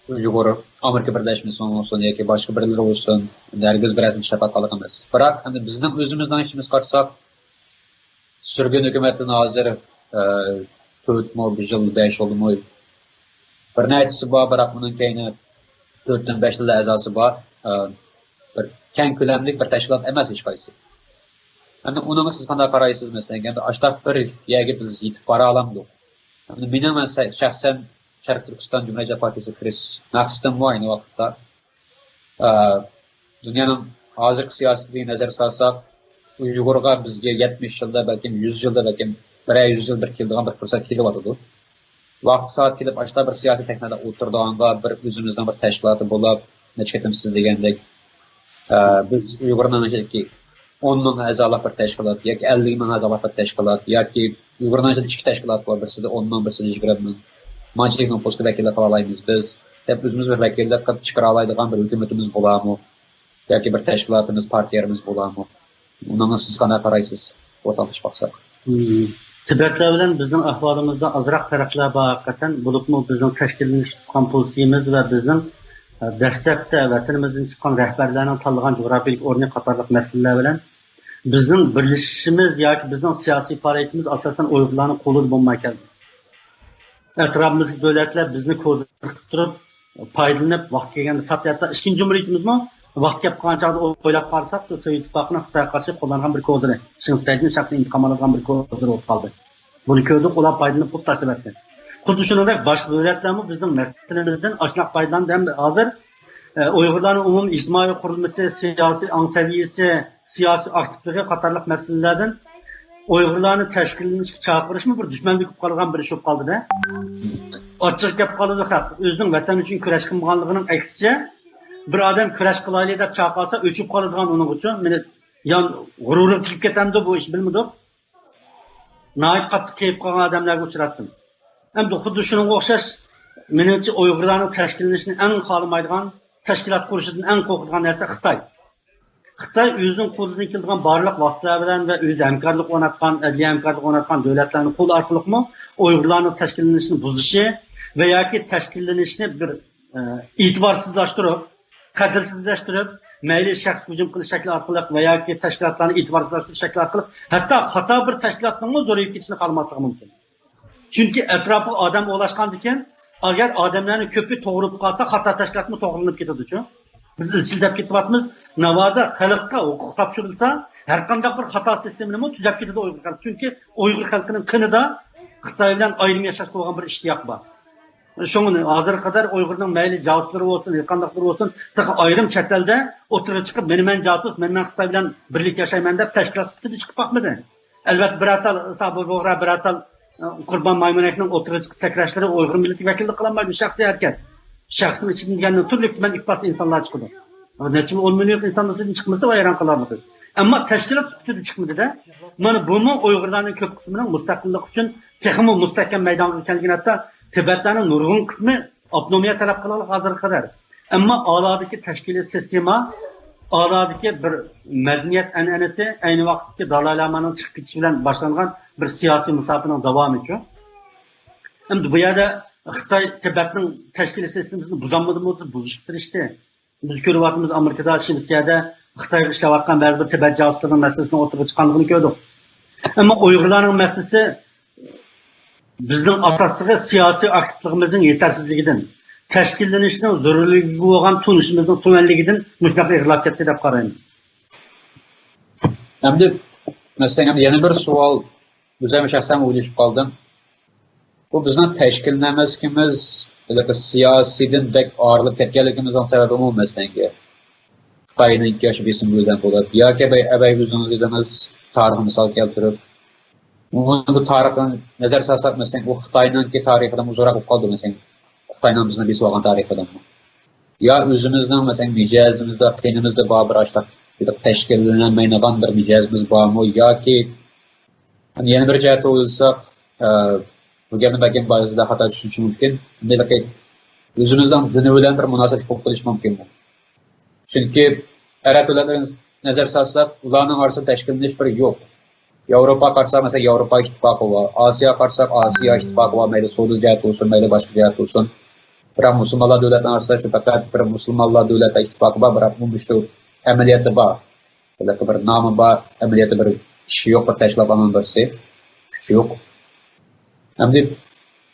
ئۇيغۇر ئامېرىكا بىرلەشمىسى بولسۇن ياكى باشقا بىرلىرى بولسۇن، ھەرگىز بىرەرسىنى چاپاتقانلىق ئەمەس. بىراق ئەمدى بىزنىڭ ئۆزىمىزنىڭ ئىچىمىزگە قارىساق، سۈرگۈن ھۆكۈمەتتىن ھازىر، ئە، تۆتمۇ، بىر يىل، بەش يىلمۇ، بىر نەچچىسى بار، بىراق ئۇنىڭ كەينى تۆتتىن بەشلا ئەزاسى بار، ئە، بىر كەڭ كۆلەملىك بىر تەشكىلات ئەمەس ھېچقايسى. ئەمدى ئۇنىڭغا سىز قانداق قارايسىز؟ مەسىلەن، ئەمدى ئاشتاق بىر يەرگە بىز يېتىپ بارالامدۇق؟ ئەمدى مېنىڭ، مەن شەخسەن شەرقىي تۈركىستان جۇمھۇرىيەت پارتىيىسىغا كىرىش مەقسىتىممۇ ئەينى ۋاقىتتا، ئە، دۇنيانىڭ ھازىرقى سىياسىتىگە نەزەر سالساق، ئۇيغۇرغا بىزگە يەتمىش يىلدا، بەلكىم يۈز يىلدا، بەلكىم بىرەر يۈز يىل بىر كېلىدىغان بىر پۇرسەت كېلىۋاتىدۇ. ۋاقتى سائەت كېلىپ، ئاشتا بىر سىياسىي سەھنىدە ئولتۇرىدىغانغا بىر ئۆزىمىزنىڭ بىر تەشكىلاتى بولاپ، نەچچە قېتىم سىز دېگەندەك، ئە، بىز ئۇيغۇرنىڭ ئىچىدىكى ئون مىڭ ئەزالىق بىر تەشكىلات ياكى ئەللىك مىڭ ئەزالىق بىر تەشكىلات ياكى ئۇيغۇرنىڭ ئىچىدە ئىككى تەشكىلات بار، بىرسىدە ئون مىڭ، بىرسىدە يىگىرمە مىڭ، مانچىلىك نوپۇسقا ۋەكىللىك قىلالايمىز بىز دەپ، ئۆزىمىز بىر ۋەكىللىك قىلىپ چىقىرالايدىغان بىر ھۆكۈمىتىمىز بولارمۇ ياكى بىر تەشكىلاتىمىز، پارتىيەمىز بولارمۇ؟ ئۇنىڭغا سىز قانداق قارايسىز؟ ئورتاقلىشىپ باقساق. مم. تىبەتلەر بىلەن بىزنىڭ ئەھۋالىمىزدا ئازراق پەرقلەر بار ھەقىقەتەن. بولۇپمۇ بىزنىڭ تەشكىللىنىشكە تۇتقان پوزىتسىيىمىز ۋە بىزنىڭ، ئە، دەسلەپتە ۋەتىنىمىزدىن چىققان رەھبەرلەرنىڭ تاللىغان جۇغراپىيىلىك ئورنى قاتارلىق مەسىلىلەر بىلەن بىزنىڭ بىرلىشىشىمىز ياكى بىزنىڭ سىياسىي پائالىيىتىمىز ئاساسەن ئۇيغۇرلارنىڭ قولىدا بولماي كەلدى. ئەتراپىمىزدىكى دۆلەتلەر بىزنى كوزىر قىلىپ تۇرۇپ، پايدىلىنىپ، ۋاقتى كەلگەندە ساپ، ھەتتا ئىككىنچى جۇمھۇرىيىتىمىزمۇ ۋاقتى كەپ قالغان چاغدا ئويلاپ قارىساق، شۇ سوۋېت ئىتتىپاقىنىڭ خىتايغا قارشى قوللانغان بىر كوزىرى، شېڭ شىسەيدىن شەخسىي ئىنتىقام ئالىدىغان بىر كوزىرى بولۇپ قالدى. بۇنى كۆردۇق، ئۇلار پايدىلىنىپ قويۇپ تاشلىۋەتتى. خۇددى شۇنىڭدەك باشقا دۆلەتلەرمۇ بىزنىڭ مەسىلىمىزدىن ئاشۇنداق پايدىلاندى ھەم ھازىر، ئە، ئۇيغۇرلارنىڭ ئومۇمىي ئىجتىمائىي قۇرۇلمىسى، سىياسىي ئاڭ سەۋىيەسى، سىياسىي ئاكتىپلىقى قاتارلىق مەسىلىلەردىن ئۇيغۇرلارنى تەشكىللىنىشكە چاقىرىشمۇ بىر دۈشمەنلىك بولۇپ قالغان بىر ئىش بولۇپ قالدى-دە. ئاچچىقى كەپ قالىدۇ خەق. ئۆزىنىڭ ۋەتەن ئۈچۈن كۈرەش قىلمىغانلىقىنىڭ ئەكسىچە، بىر ئادەم كۈرەش قىلايلى دەپ چاقىرسا ئۆچۈپ قالىدىغان ئۇنىڭ ئۈچۈن. مېنى يان غۇرۇرىغا تېگىپ كېتەمدۇ بۇ ئىش، بىلمىدۇق. ناھايىتى قاتتىق كېيىپ قالغان ئادەملەرگە ئۇچراتتىم. ئەمدى خۇددى شۇنىڭغا ئوخشاش، مېنىڭچە ئۇيغۇرلارنىڭ تەشكىللىنىشىنى ئەڭ خالىمايدىغان، تەشكىلات قۇرۇشىدىن ئەڭ قورقىدىغان نەرسە خىتاي. خىتاي ئۆزىنىڭ قولىدىن كېلىدىغان بارلىق ۋاسىتىلەر بىلەن ۋە ئۆزى ھەمكارلىق ئورناتقان، ئەدلىيە ھەمكارلىق ئورناتقان دۆلەتلەرنىڭ قولى ئارقىلىقمۇ ئۇيغۇرلارنىڭ تەشكىللىنىشىنى بۇزۇشى ۋە ياكى تەشكىللىنىشىنى بىر، ئە، ئېتىبارسىزلاشتۇرۇپ، قەدىرسىزلەشتۈرۈپ، مەيلى شەخس ھۇجۇم قىلىش شەكلى ئارقىلىق ۋە ياكى تەشكىلاتلارنى ئېتىبارسىزلاشتۇرۇش شەكلى ئارقىلىق ھەتتا خاتا بىر تەشكىلاتنىڭمۇ زورىيىپ كېتىشىنى خالىماسلىقى مۇمكىن. چۈنكى ئەتراپىغا ئادەم ئولاشقاندىكىن، ئەگەر ئادەملەرنىڭ كۆپى توغرا بولۇپ قالسا، خاتا تەشكىلاتمۇ توغرىلىنىپ كېتىدۇچۇ. بىز ئىزچىل دەپ كېتىۋاتىمىز. ناۋادا خەلققە ھوقۇق تاپشۇرۇلسا، ھەر قانداق بىر خاتا سىستېمىنىمۇ تۈزەپ كېتىدۇ ئۇيغۇر خەلقى. چۈنكى ئۇيغۇر خەلقىنىڭ قېنىدا خىتاي بىلەن ئايرىم ياشاش بولغان بىر ئىشتىياق بار. شۇڭا ھازىرغا قەدەر ئۇيغۇرنىڭ مەيلى جاسۇسلىرى بولسۇن، ھېچقانداقلىرى بولسۇن، تېخى ئايرىم چەت ئەلدە ئوتتۇرىغا چىقىپ، مېنى مەن جاسۇس، مېنى مەن خىتاي بىلەن بىرلىكتە ياشايمەن دەپ تەشكىلات سۈپىتىدە چىقىپ باقمىدى. ئەلۋەتتە، بىر تال سابىر بۇغرا، بىر تال، ئە، قۇربان مايمۇنەكنىڭ ئوتتۇرىغا چىقىپ سەكرەشلىرى ئۇيغۇر مىللىتىگە ۋەكىللىك قىلالمايدۇ، شەخسىي ھەرىكەت. شەخسنىڭ ئىچىدىن كەلگەن تۈرلۈك تۈمەن ئىپلاس ئىنسانلار چىقىدۇ. نەچچە مىڭ، ئون مىليون ئىنساننىڭ ئىچىدىن چىقمىسا، ۋەيران قىلارمىدى. ئەمما تەشكىلات سۈپىتىدە چىقمىدى-دە. مانا بۇمۇ ئۇيغۇرلارنىڭ كۆپ قىسمىنىڭ مۇستەقىللىق ئۈچۈن تېخىمۇ مۇستەھكەم مەيدانغا كەلگىنى، ھەتتا تىبەتلەرنىڭ نۇرغۇن قىسمى ئاپتونومىيە تەلەپ قىلغانلىق ھازىرغا قەدەر. ئەمما ئالاھىدىكى تەشكىلىي سىستېما، ئالاھىدىكى بىر مەدەنىيەت ئەنئەنىسى، ئەينى ۋاقىتتىكى دالاي لامانىڭ چىقىپ كېتىشى بىلەن باشلانغان بىر سىياسىي مۇساپىنىڭ داۋامىچۇ. ئەمدى بۇ يەردە خىتاي تىبەتنىڭ تەشكىلىي سىستېمىسىنى بۇزالمىدىمۇ، بۇزۇشقا تىرىشتى. بىز كۆرۈۋاتىمىز، ئامېرىكىدا، شىۋېتسىيەدە خىتايغا ئىشلەۋاتقان بەزى بىر تىبەت جاسۇسلىرىنىڭ مەسىلىسىنىڭ ئوتتۇرىغا چىققانلىقىنى كۆردۇق. ئەمما ئۇيغۇرلارنىڭ مەسىلىسى بىزنىڭ ئاساسلىقى سىياسىي ئاكتىپلىقىمىزنىڭ يېتەرسىزلىكىدىن، تەشكىللىنىشنىڭ زۆرۈرلۈكىگە بولغان تونۇشىمىزنىڭ تۆۋەنلىكىدىن مۇشۇنداق ئېغىرلاپ كەتتى دەپ قارايمەن. ئەمدى، مەسىلەن، يەنە بىر سوئال، ئۆزۈم شەخسەن ئويلىشىپ قالدىم. بۇ بىزنىڭ تەشكىللىنەلمەسلىكىمىز، ھېلىقى سىياسىيدىن بەك ئايرىلىپ كەتكەنلىكىمىزنىڭ سەۋەبىمۇ، مەسىلەن، خىتاينىڭكى شۇ بېسىمى بىلەن بولۇپ، ياكى ئەبەي، ئەبەي ئۆزىڭىز دېدىڭىز، تارىخ مىسال كەلتۈرۈپ، ئۇنىڭ تارىخىنى نەزەر سالساق، مەسىلەن، ئۇ خىتاينىڭكى تارىخىدىن ئۇزۇنراق بولۇپ قالدى، مەسىلەن، خىتاينىڭ بىزنى بېسىۋالغان تارىخىدىنمۇ. يا ئۆزىمىزنىڭ، مەسىلەن، مىجەزىمىزدە، قېنىمىزدا بار بىر ئاشتاق تەشكىللىنەلمەيدىغان بىر مىجەزىمىز بارمۇ ياكى يەنە بىر جەھەتتە ئويلىساق، ئە، بۇ گەپنى بەلكىم بەزىلەر خاتا چۈشىنىشى مۇمكىن. بەلكى ئۆزىمىزنىڭ دىنى بىلەن بىر مۇناسىۋەتلىك بولۇپ قېلىشى مۇمكىنمۇ؟ چۈنكى ئەرەب دۆلەتلىرىگە نەزەر سالساق، ئۇلارنىڭ ئارىسىدا تەشكىللىنىش بىر يوق. ياۋروپاغا قارىساق، مەسىلەن، ياۋروپا ئىتتىپاقى بار. ئاسىياغا قارىساق، ئاسىيا ئىتتىپاقى بار. مەيلى سودا جەھەتتە بولسۇن، مەيلى باشقا جەھەتتە بولسۇن. بىراق مۇسۇلمانلار دۆلەتلىرىنىڭ ئارىسىدا شۇ پەقەت بىر مۇسۇلمانلار دۆلەتلەر ئىتتىپاقى بار، بىراق ئۇمۇ شۇ ئەمەلىيەتتە بار. ھېلىقى بىر نامى بار، ئەمەلىيەتتە بىر ئىشى يوق، بىر تەشكىلاتلارنىڭ بىرسى، كۈچى يوق. ئەمدى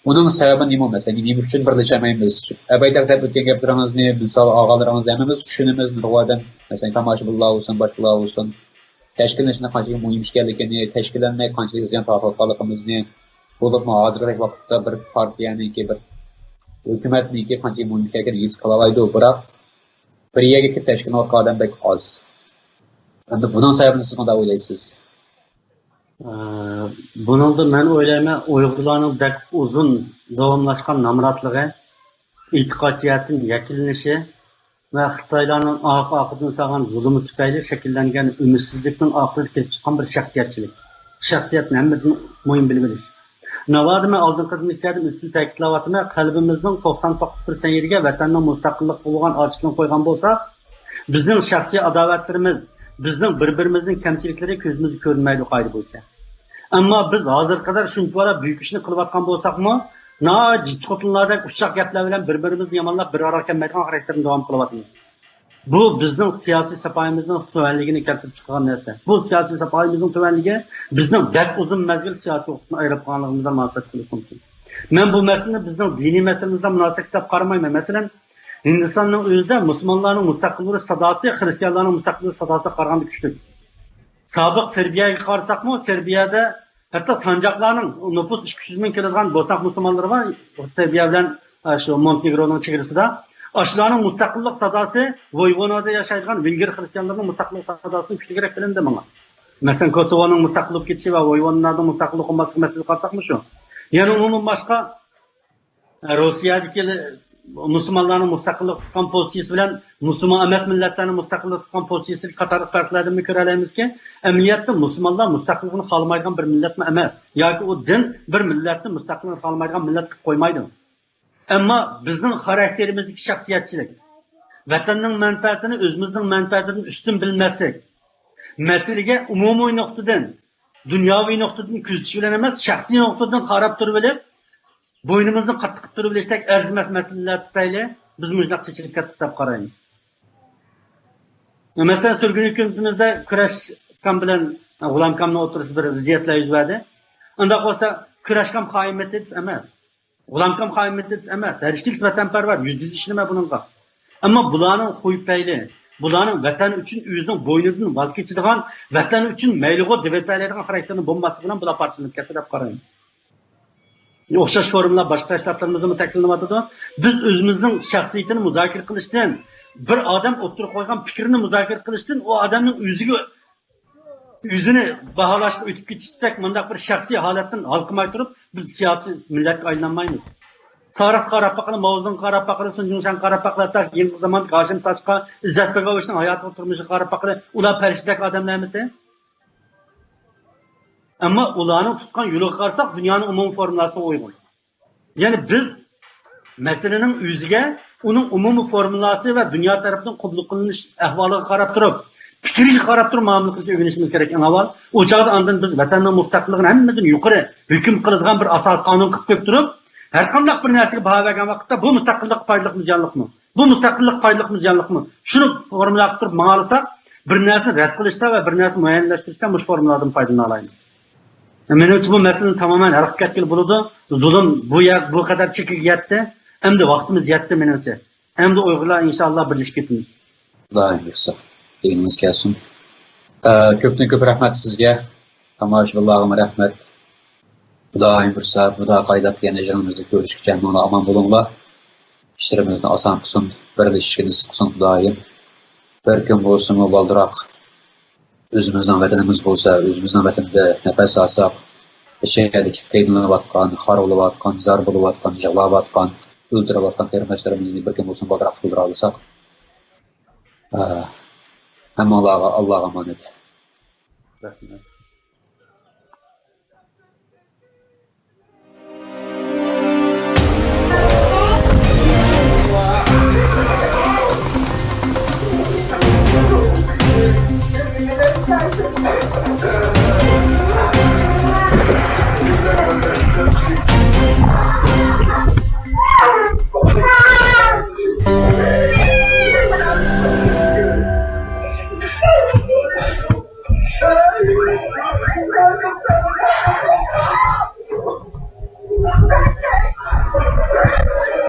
ئۇنىڭ سەۋەبى نېمە؟ مەسىلەن، نېمە ئۈچۈن بىرلىشەلمەيمىز؟ ئەبەي تەقدىر ئۆتكەن گەپلىرىڭىزنى، مىسال ئالغانلىرىڭىزنى ھەممىمىز چۈشىنىمىز، نۇرغۇن ئادەم، مەسىلەن، تاماشىبىنلار بولسۇن، باشقىلار بولسۇن، تەشكىللىنىشنىڭ قانچىلىك مۇھىم ئىكەنلىكىنى، تەشكىللەنمەي قانچىلىك زىيان تارتىۋاتقانلىقىمىزنى، بولۇپمۇ ھازىرقىدەك ۋاقىتتا بىر پارتىيەنىڭكى، بىر ھۆكۈمەتنىڭكى قانچىلىك مۇھىم ئىكەنلىكىنى ھېس قىلالايدۇ. بىراق، بىر يەرگە كېلىپ تەشكىللىنىۋاتقان ئادەم بەك ئاز. ئەمدى بۇنىڭ سەۋەبىنى سىز قانداق ئويلايسىز؟ ئە، بۇنىڭدا مەن ئويلايمەن، ئۇيغۇرلارنىڭ بەك ئۇزۇن داۋاملاشقان نامراتلىقى، ئېتىقاد جەھەتتىن يەكۈنلىنىشى ۋە خىتايلارنىڭ ئارقا-ئارقىدىن سالغان زۇلۇمى تۈپەيلى شەكىللەنگەن ئۈمىدسىزلىكنىڭ ئارقىسىدا كېلىپ چىققان بىر شەخسىيەتچىلىك. شەخسىيەتنى ھەممىدىن مۇھىم بىلىۋېلىش. ناۋادا مەن ئالدىنقى قېتىمدىكى يەردىن ئىزچىل تەكىتلەۋاتىمەن، قەلبىمىزنىڭ توقسان توققۇز پىرسەنت يېرىگە ۋەتەننىڭ مۇستەقىللىقىغا بولغان ئاچلىقنى قويغان بولساق، بىزنىڭ شەخسىي ئاداۋەتلىرىمىز، بىزنىڭ بىر-بىرىمىزنىڭ كەمچىلىكلىرى كۆزىمىزگە كۆرۈنمەيدۇ قائىدە بويىچە. ئەمما بىز ھازىرغا قەدەر شۇنچىۋالا بۈيۈك ئىشنى قىلىۋاتقان بولساقمۇ، ناھايىتى جىچ خوتۇنلاردەك ئۇششاق گەپلەر بىلەن بىر-بىرىمىزنى يامانلاپ، بىر ئارىغا كەلمەيدىغان خاراكتېرنى داۋام قىلىۋاتىمىز. بۇ بىزنىڭ سىياسىي ساپايىمىزنىڭ تۆۋەنلىكىنى كەلتۈرۈپ چىقارغان نەرسە. بۇ سىياسىي ساپايىمىزنىڭ تۆۋەنلىكى بىزنىڭ بەك ئۇزۇن مەزگىل سىياسىي ھوقۇقنى ئايرىپ قالغانلىقىمىز بىلەن مۇناسىۋەتلىك بولۇشى مۇمكىن. مەن بۇ مەسىلىنى بىزنىڭ دىنىي مەسىلىمىز بىلەن مۇناسىۋەتلىك دەپ قارىمايمەن. مەسىلەن، ھىندىستاننىڭ ئۆزىدە مۇسۇلمانلارنىڭ مۇستەقىل بولۇش ساداسى خىرىستىيانلارنىڭ مۇستەقىل بولۇش ساداسىغا قارىغاندا كۈچلۈك. سابىق سېربىيەگە قارىساقمۇ، سېربىيەدە ھەتتا سانجاقلارنىڭ نوپۇس ئىككى يۈز مىڭ كېلىدىغان بوسناق مۇسۇلمانلىرى بار، سېربىيە بىلەن، ئە، شۇ مونتېنېگرونىڭ چېگرىسىدا. ئاشۇلارنىڭ مۇستەقىللىق ساداسى ۋويۋونادا ياشايدىغان ۋېنگىر خىرىستىيانلىرىنىڭ مۇستەقىللىق ساداسىدىن كۈچلۈكرەك بىلىندى ماڭا. مەسىلەن، كوسوۋونىڭ مۇستەقىل بولۇپ كېتىشى ۋە ۋويۋوننارنىڭ مۇستەقىل بولۇپ قالماسلىق مەسىلىسىگە قارىساقمۇ شۇ. يەنە ئومۇمەن باشقا، ئە، روسىيەدىكى مۇسۇلمانلارنىڭ مۇستەقىللىق تۇتقان پوزىتسىيىسى بىلەن مۇسۇلمان ئەمەس مىللەتلەرنىڭ مۇستەقىللىق تۇتقان پوزىتسىيىسىدىكى قاتارلىق پەرقلەردىنمۇ كۆرەلەيمىزكى، ئەمەلىيەتتە مۇسۇلمانلار مۇستەقىللىقىنى خالىمايدىغان بىر مىللەتمۇ ئەمەس. ياكى ئۇ دىن بىر مىللەتنى مۇستەقىللىقىنى خالىمايدىغان مىللەت قىلىپ قويمايدۇ. ئەمما بىزنىڭ خاراكتېرىمىزدىكى شەخسىيەتچىلىك، ۋەتەننىڭ مەنپەئەتىنى ئۆزىمىزنىڭ مەنپەئەتىدىن ئۈستۈن بىلمەسلىك، مەسىلىگە ئومۇمىي نۇقتىدىن، دۇنياۋى نۇقتىدىن كۆزىتىش بىلەن ئەمەس، شەخسىي نۇقتىدىن قاراپ تۇرۇۋېلىپ، بوينىمىزنى قاتتىق قىلىپ تۇرۇۋېلىشتەك ئەرزىمەس مەسىلىلەر تۈپەيلى بىز مۇشۇنداق چېچىلىپ كەتتۇق دەپ قارايمەن. مەسىلەن، سۈرگۈن ھۆكۈمىتىمىزدە كۈرەشكام بىلەن غۇلامكامنىڭ ئوتتۇرىسىدا بىر زىددىيەتلەر يۈز بەردى. ئۇنداق بولسا، كۈرەشكام خائىنمىتى دېسە ئەمەس. غۇلامكام خائىن مىللەت ئەمەس، ھەر ئىككىلىسى ۋەتەنپەرۋەر، يۈزدە يۈز ئىشىنىمەن بۇنىڭغا. ئەمما بۇلارنىڭ خۇي پەيلى، بۇلارنىڭ ۋەتەن ئۈچۈن ئۆزىنىڭ بوينىدىن ۋاز كېچىدىغان، ۋەتەن ئۈچۈن مەيلىغۇ دېۋەتەلەيدىغان خاراكتېرنىڭ بولماسلىقى بىلەن بۇلار پارچىلىنىپ كەتتى دەپ قارايمەن. ئوخشاش فورمۇلار باشقا تەشكىلاتلىرىمىزدىمۇ تەكرارلىنىۋاتىدۇ. بىز ئۆزىمىزنىڭ شەخسىيىتىنى مۇزاكىرە قىلىشتىن، بىر ئادەم ئوتتۇرىغا قويغان پىكرىنى مۇزاكىرە قىلىشتىن، ئۇ ئادەمنىڭ ئۆزىگە، ئۆزىنى باھالاشقا ئۆتۈپ كېتىشتەك مۇنداق بىر شەخسىي ھالەتتىن ھالقىماي تۇرۇپ، بىز سىياسىي مىللەتكە ئايلانمايمىز. تارىخقا قاراپ باقىلى، ماۋزېدۇڭغا قاراپ باقىلى، سۇن جۇڭشەنگە قاراپ باقىلى، ھەتتا يېقىنقى زاماندىكى ھاشىم تاجقا، ئىززەت بېگاۋۇچنىڭ ھاياتىغا، تۇرمۇشىغا قاراپ باقىلى، ئۇلار پەرىشتىدەك ئادەملەرمىتى؟ ئەمما ئۇلارنىڭ تۇتقان يولىغا قارىساق، دۇنيانىڭ ئومۇمىي فورمۇلاسىغا ئۇيغۇن. يەنى بىز مەسىلىنىڭ ئۆزىگە، ئۇنىڭ ئومۇمىي فورمۇلاسى ۋە دۇنيا تەرىپىدىن قوبۇل قىلىنىش ئەھۋالىغا قاراپ تۇرۇپ، پىكرىگە قاراپ تۇرۇپ مۇئامىلە قىلىشنى ئۆگىنىشىمىز كېرەك، ئەڭ ئاۋۋال. ئۇ چاغدا ئاندىن بىز ۋەتەننىڭ مۇستەقىللىقىنى ھەممىدىن يۇقىرى ھۆكۈم قىلىدىغان بىر ئاساسىي قانۇن قىلىپ قويۇپ تۇرۇپ، ھەرقانداق بىر نەرسىگە باھا بەرگەن ۋاقىتتا، بۇ مۇستەقىللىققا پايدىلىقمۇ، زىيانلىقمۇ؟ بۇ مۇستەقىللىققا پايدىلىقمۇ، زىيانلىقمۇ؟ شۇنى فورمۇلا قىلىپ تۇرۇپ ماڭالىساق، بىر نەرسىنى رەت قىلىشتا ۋە بىر نەرسىنى مۇئەييەنلەشتۈرۈشتە مۇشۇ فورمۇلادىن پايدىلىنالايمىز. مېنىڭچە، بۇ مەسىلىنى تامامەن ھەل قىلىپ كەتكىلى بولىدۇ. زۇلۇم بۇ يەر، بۇ قەدەر چېكىگە يەتتى. ئەمدى ۋاقتىمىز يەتتى، مېنىڭچە. ئەمدى ئۇيغۇرلار ئىنشائاللا بىرلىشىپ كېتىمىز. خۇدايىم بۇيرۇسا، دېگىنىڭىز كەلسۇن. ئە، كۆپتىن كۆپ رەھمەت سىزگە. تاماشىبىنلارغىمۇ رەھمەت. خۇدايىم بۇيرۇسا، خۇدا قايداپ يەنە يىغىنىمىزدا كۆرۈشكىچە ھەممىڭلار ئامان بولۇڭلار. ئىشلىرىمىزنى ئاسان قىلسۇن، بىرلىشىشكە نېسىپ قىلسۇن خۇدايىم. بىر كۈن بولسىمۇ بالدۇراق ئۆزىمىزنىڭ ۋەتىنىمىز بولسا، ئۆزىمىزنىڭ ۋەتىنىدە نەپەس ئالساق، ئىچەردىكى قىينىلىۋاتقان، خار بولۇۋاتقان، زار بولۇۋاتقان، يىغلاۋاتقان، ئۆلتۈرۈۋاتقان قېرىنداشلىرىمىزنى بىر كۈن بولسىمۇ بالدۇراق قۇتۇلدۇرالىساق. ئە، ھەممىڭلارغا ئاللاغا ئامانەت. رەھمەت.